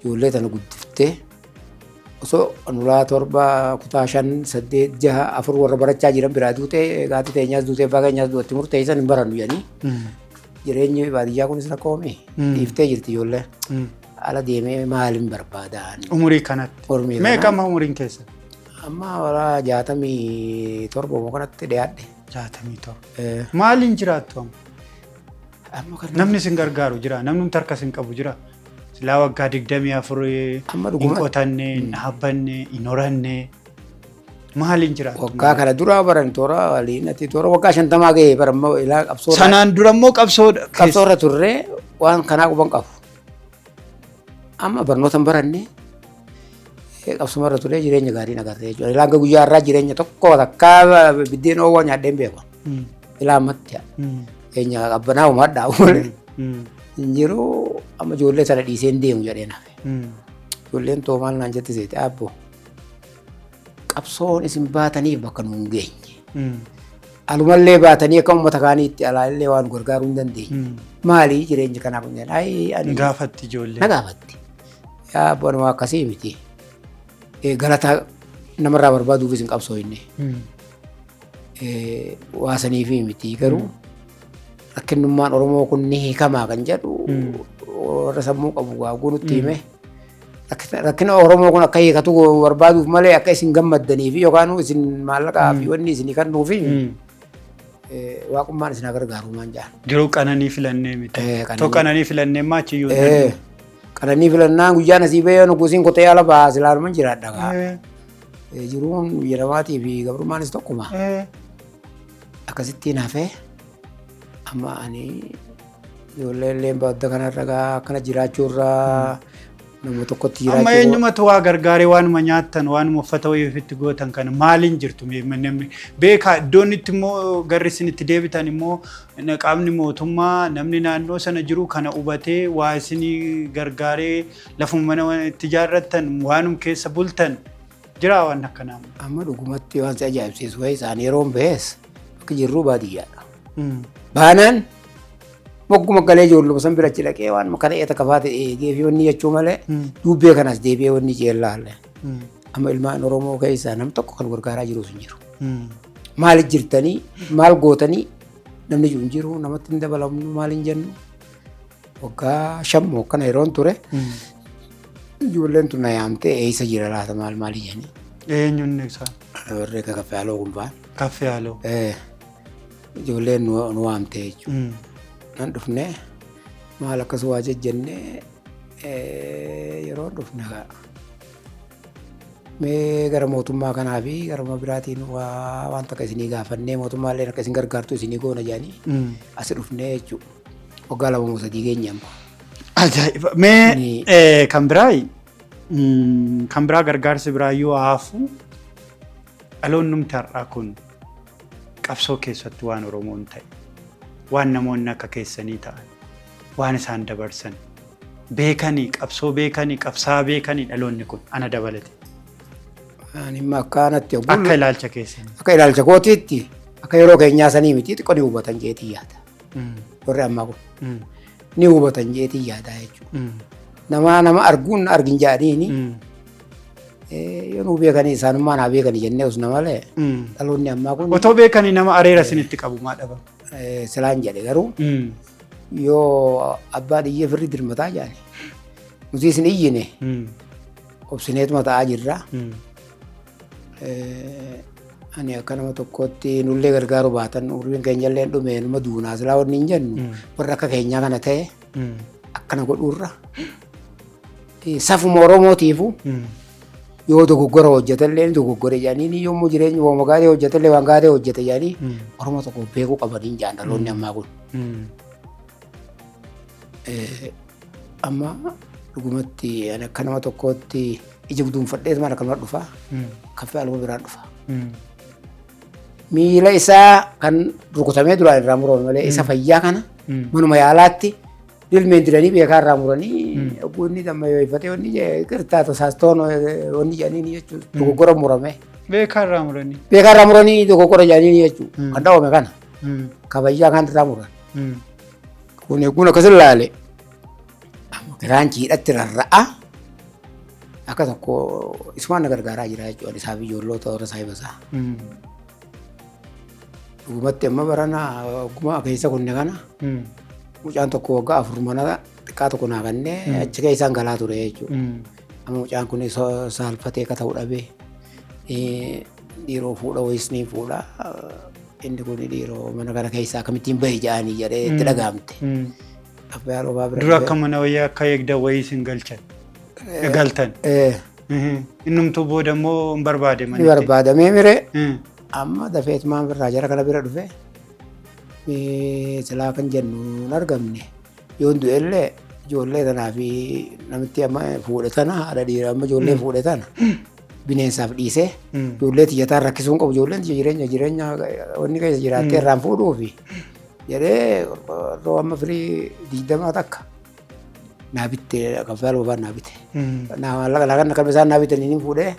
ijoollee tana guddiftee osoo anulaa 7 kutaa 5 8 6 4 warra barachaa jiran biraa duute, gaatii teenyaas duute, abbaa keenyaas du'atti murteessan hin barannu jedhanii jireenyi baadiyyaa kunis rakkoomi dhiiftee jirti ijoollee. Ala deemee maaliin barbaadaan? Umurii kanatti. Umurii Meeqa amma umuriin keessa? Amma wara 67 kanatti dhiyaadhe. 67. Maaliin jiraattu amma? Amma kan Namni isin gargaaru jira? Namni harka isin qabu jira? Silaa waggaa 24 Amma hin dhuguma qotanne, hin dhaabbanne, hin horanne. Maaliin jiraattu? Waggaa kana dura baran toora waliin ati toora waggaa 50 ga'e bara amma ilaa qabsoo Sanaan dura immoo qabsoo qabsoo irra turre waan kanaa quban qabu. Amma barnoota hin baranne, qabsuma irra ture jireenya gaarii agartee jechuudha. Ilaa hanga guyyaa irraa jireenya tokko takkaa biddeen oowwaa nyaadhee hin beeku. Ilaa ammatti keenya qabbanaa uumadhaa malee hin jiru, amma ijoollee sana dhiisee hin deemu jedhee nafe. Ijoolleen too maal naan jette seete, abbo qabsoon isin baataniif bakka nu hin geenye. Alumallee baatanii akka uummata kaaniitti alaallee waan nu gargaaruu hin dandeenye. Maali jireenyi kanaaf hin jedhan. Ayi ani Gaafatti ijoollee. Na gaafatti. Yaa abbaan waa akkasii miti. Galata namarraa barbaaduufis hin qabsoo inni. Waa saniifi miti, garuu rakkinnummaan Oromoo kun ni hiikamaa kan jedhu warra sammuu qabu gaaguu nutti hime. Rakkina Oromoo kun akka hiikatu barbaaduuf malee akka isin gammaddanii fi yookaan isin maallaqaa fi wanni isinii kennuufi waaqummaan isin haa gargaaru maan jedhan. Jiruu qananii filannee miti. Qananii. Too qananii filannee immoo achiyyuu hin Qananii filannaan guyyaan asii bahee nugusiin kotee ala bahaa silaaluman jiraadha gaa. Jiruun biyya namaatii fi gabrummaanis tokkuma. Akkasittiin hafee amma ani ijoollee illee badda kanarra gaa akkana jiraachuurraa nama tokkotti Amma jiraachuu. eenyumatu waa gargaaree waanuma nyaattan, waanuma uffata wayii ofitti gootan kana, maaliin jirtu mee namni beekaa, iddoon itti immoo garri isin itti deebitan immoo qaamni mootummaa, namni naannoo sana jiru kana hubatee waa isinii gargaaree lafuma mana itti ijaarrattan waanum keessa bultan jira waan akkanaa? Amma dhugumatti waan si ajaa'ibsiisu wayii isaan yeroon bahees bakki jirru baadiyyaadha. Baanaan mogguma galee ijoolluma san bira achi dhaqee waan makka ta'ee takka faate eegee fi wanni jechuu malee dubbee kanas deebi'ee wanni jeellaalle. Amma ilmaan Oromoo keessaa nam tokko kan gargaaraa jirus hin jiru. Maal jirtanii maal gootanii namni jiru hin jiru, namatti hin dabalamnu, maal hin jennu. Waggaa 5 kana yeroon ture ijoolleen tun na yaamtee eessa jira laata maal maal jedhanii. Eenyuun isaan? Warri akka Kaffee kun fa'aan. Kaffee haaloo. Ijoolleen nu waamtee jechuudha. Nan dhufnee maal akkas waa jejjennee yeroo dhufne mee gara mootummaa kanaa fi gara biraatiin waan takka isinii gaafannee mootummaallee akka isin gargaartu isinii goona jedhanii as dhufnee jechuudha. Waggaa 2 moo 3 geenye amma. Ajaa'iba! Mee kan biraa kan biraa gargaarsi biraa yoo hafu dhaloonni har'aa kun qabsoo keessatti waan Oromoon ta'e, waan namoonni akka keessanii ta'an, waan isaan dabarsan beekanii, qabsoo beekanii, qabsaa beekanii dhaloonni kun ana dabalate. Ani immoo akka anatti Akka ilaalcha keessanii. Akka ilaalcha kootiitti akka yeroo keenyaa sanii miti, xiqqoo ni hubatan jeetii yaada. Warri ammaa kun ni hubatan jeetii yaada jechuudha. Nama nama arguun argin jedhaniini yoo nu beekanii isaanummaa naa beekanii jennee usna malee dhaloonni ammaa kun Otoo beekanii nama areera isinitti qabu maa dhaba? Silaan jedhe garuu yoo abbaan iyyee firri dirmataa jedhani. Nuti isin iyyine obsineetuma ta'aa jirra. Ani akka nama tokkootti nullee gargaaru baatan umriin keenya illee dhume numa duunaa silaa wanni hin jennu warra akka keenyaa kana ta'e akkana godhuurra safuma Oromootiifu yoo dogoggora hojjetallee dogoggore jedhanii yommuu jireenya waan gaarii hojjetallee waan gaarii hojjete jedhanii Oromoo tokko beekuu qabanii jaan dhaloonni ammaa kun. Amma dhugumatti ani akka nama tokkootti ija guduunfadhee maal akkanuma dhufa, Kaffee aluma biraan dhufa. Miila isaa kan rukutamee duraan irraa murame malee isa fayyaa kana manuma yaalaatti dilmeen diranii beekaa irraa muranii ogguu inni dammayyeeffatee wanni qirtaa tasaastoon wanni jedhanii jechuudha dogoggora murame. Beekaa irraa muranii. Beekaa irraa muranii dogoggora jedhanii jechuudha kan dhawame kana kabajaa kan irraa muran. Kun eeguun akkas ilaale giraanchiidhatti rarra'a akka tokko isumaan na gargaaraa jira jechuudha isaaf ijoollota warra saahiba isaa. Dhugumatti amma barana ogguma keessa kunne kana mucaan tokko waggaa 4 mana xiqqaa tokko naa kennee achi keessaan galaa ture jechuudha. Amma mucaan kun saalfatee akka ta'u dhabee dhiiroo fuudha wayis ni fuudha. Inni kun dhiiroo mana kana keessaa akkamittiin bahe jedhanii jedhee itti dhaga'amte. Abbaa roobaa bira. Dura akka mana wayyaa akka eegda wayii isin galchan. Galtan. Innumtuu booda immoo hin barbaade Ni barbaadamee mire amma dafeetumaan birraa jara kana bira dhufe silaa kan jennu hin argamne yoon du'ellee ijoollee tanaa fi namitti amma fuudhe tana haadha dhiira amma ijoollee fuudhe tana bineensaaf dhiisee ijoollee xiyyataan rakkisuu hin qabu, ijoolleen tiyya jireenya jireenya wanni keessa jiraattee irraan fuudhuufi jedhee qorqoorroo amma firii 20 takka naa bitte, kaffaa roobaan naa bite. Naa maallaqa naa kan akka isaan naa bitanii ni fuudhee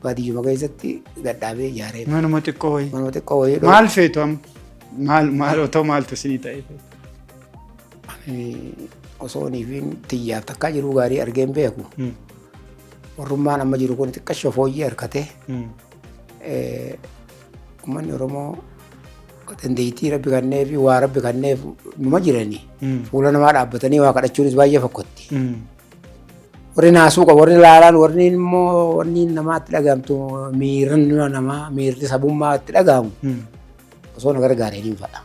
baadiyyuma keessatti gadhaabee ijaaree. Manuma xiqqoo wayii. Manuma xiqqoo wayii. Maal feetu amma? Maal maal otoo maaltu isinii ta'e feetu? Osoo fi tiyyaaf takkaa jiruu gaarii argee hin beeku. Warrummaan amma jiru kun xiqqashoo fooyyee harkatee uummanni Oromoo dandeettii rabbi kannee fi waa rabbi kanneef numa jiranii. Fuula namaa dhaabbatanii waa kadhachuunis baay'ee fokkotti. Warri naasuu qabu, warri laalaan, warri immoo wanni namaatti dhagahamtu, miirri namaa, miirri sabummaa itti dhagahamu osoo na gargaaree ni fadha.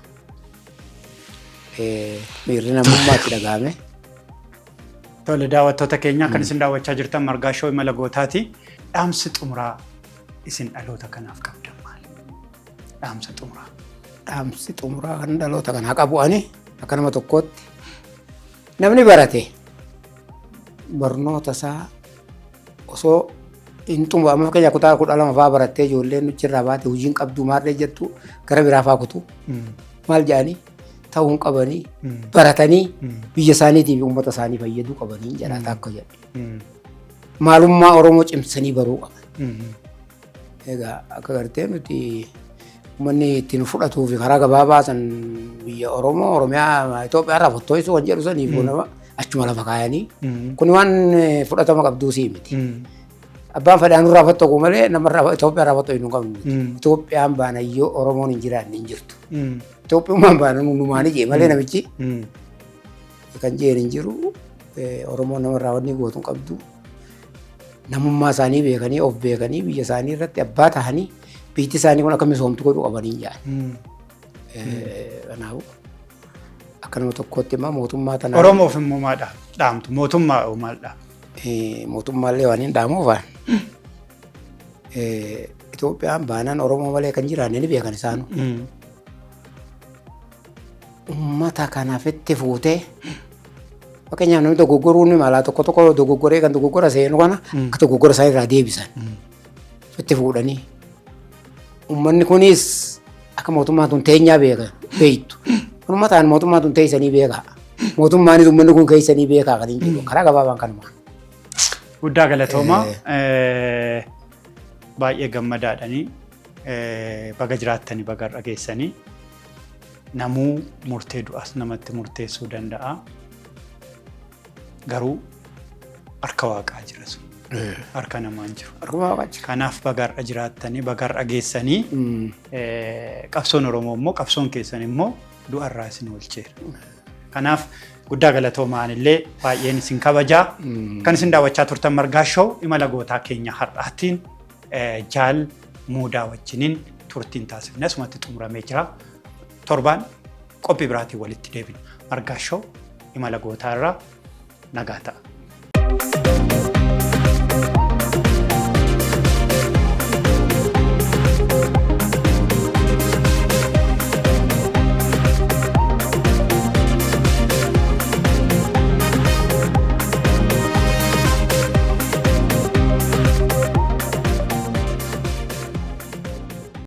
Miirri namummaa itti dhagahame. Tole, daawwattoota keenya, kan isin daawwachaa jirtan Margaa Show Imala Gootaati. Dhaamsi xumuraa isin dhaloota kanaaf qabdan maali? Dhaamsa xumuraa. Dhaamsi xumuraa kan dhaloota kanaa qabu ani akka nama tokkootti namni barate barnoota isaa osoo hin xumuru, amma fakkeenya kutaa 12 fa'aa barattee ijoolleen nuchirraa baate hojiin qabdu maarree jettu gara biraa fa'aa kutu maal jedhanii ta'uu hin qabanii, baratanii biyya isaaniitii fi uummata isaanii fayyaduu qabanii jedha akka jedhe. Maalummaa Oromoo cimsanii baruu qaban. Egaa akka gartee nuti Uummanni ittiin fudhatuu fi karaa gabaabaa san biyya Oromoo, Oromiyaa, Itoophiyaa irraa fottoqisuu kan jedhu saniif nama achuma lafa kaayanii. Kun waan fudhatama qabduu sii miti. Abbaan fedhaan nurraa fottoqu malee namarraa Itoophiyaa irraa fottoqu hin qabnu. Itoophiyaan baanayyoo Oromoon hin jiraanne hin jirtu. Itoophiyummaan baana numaanii jee malee namichi kan jeen hin jiru. Oromoon namarraa wanni gootu hin qabdu. Namummaa isaanii beekanii, of beekanii, biyya isaanii irratti abbaa tahanii, biyyi isaanii kun akka misoomtu godhuu qabanii jedhan. Kanaafuu akka nama tokkootti immoo mootummaa tanaa. Oromoof immoo maal dhaamtu? Mootummaa maal dhaamtu? Mootummaallee waan hin dhaamuufaan Itoophiyaan baanaan Oromoo malee kan jiraanne ni beekan isaanu. Uummata kanaaf itti fuutee, fakkeenyaaf namni dogoggoruun ni mala, tokko tokko dogoggoree kan dogoggora seenu kana akka dogoggora isaa irraa deebisan itti fuudhanii. Uummanni kunis akka mootummaan tun teenyaa beeka beektu. Uummataan mootummaan tun teessanii beekaa. Mootummaanis uummanni kun keessanii beekaa kan hin jedhu karaa gabaabaan kanuma. Guddaa galatoomaa. Baay'ee gammadaadhanii, baga jiraattanii, baga dhageessanii. Namuu murtee du'as namatti murteessuu danda'a. Garuu harka Waaqaa jira sun. Harka namaa hin jiru. Harkuma Waaqaa jira. Kanaaf baga har'a jiraattanii, baga har'a geessanii, qabsoon Oromoo immoo, qabsoon keessan immoo du'arraa isin oolcheera. Kanaaf guddaa galatoomaan illee baay'een isin kabajaa. Kan isin daawwachaa turtan Margaa Show, imala gootaa keenya har'aatiin Jaal Muudaa wajjiniin turtiin taasifne asumatti xumuramee jira. Torbaan qophii biraatiin walitti deebina. Margaa Show, imala gootaa irraa nagaa ta'a.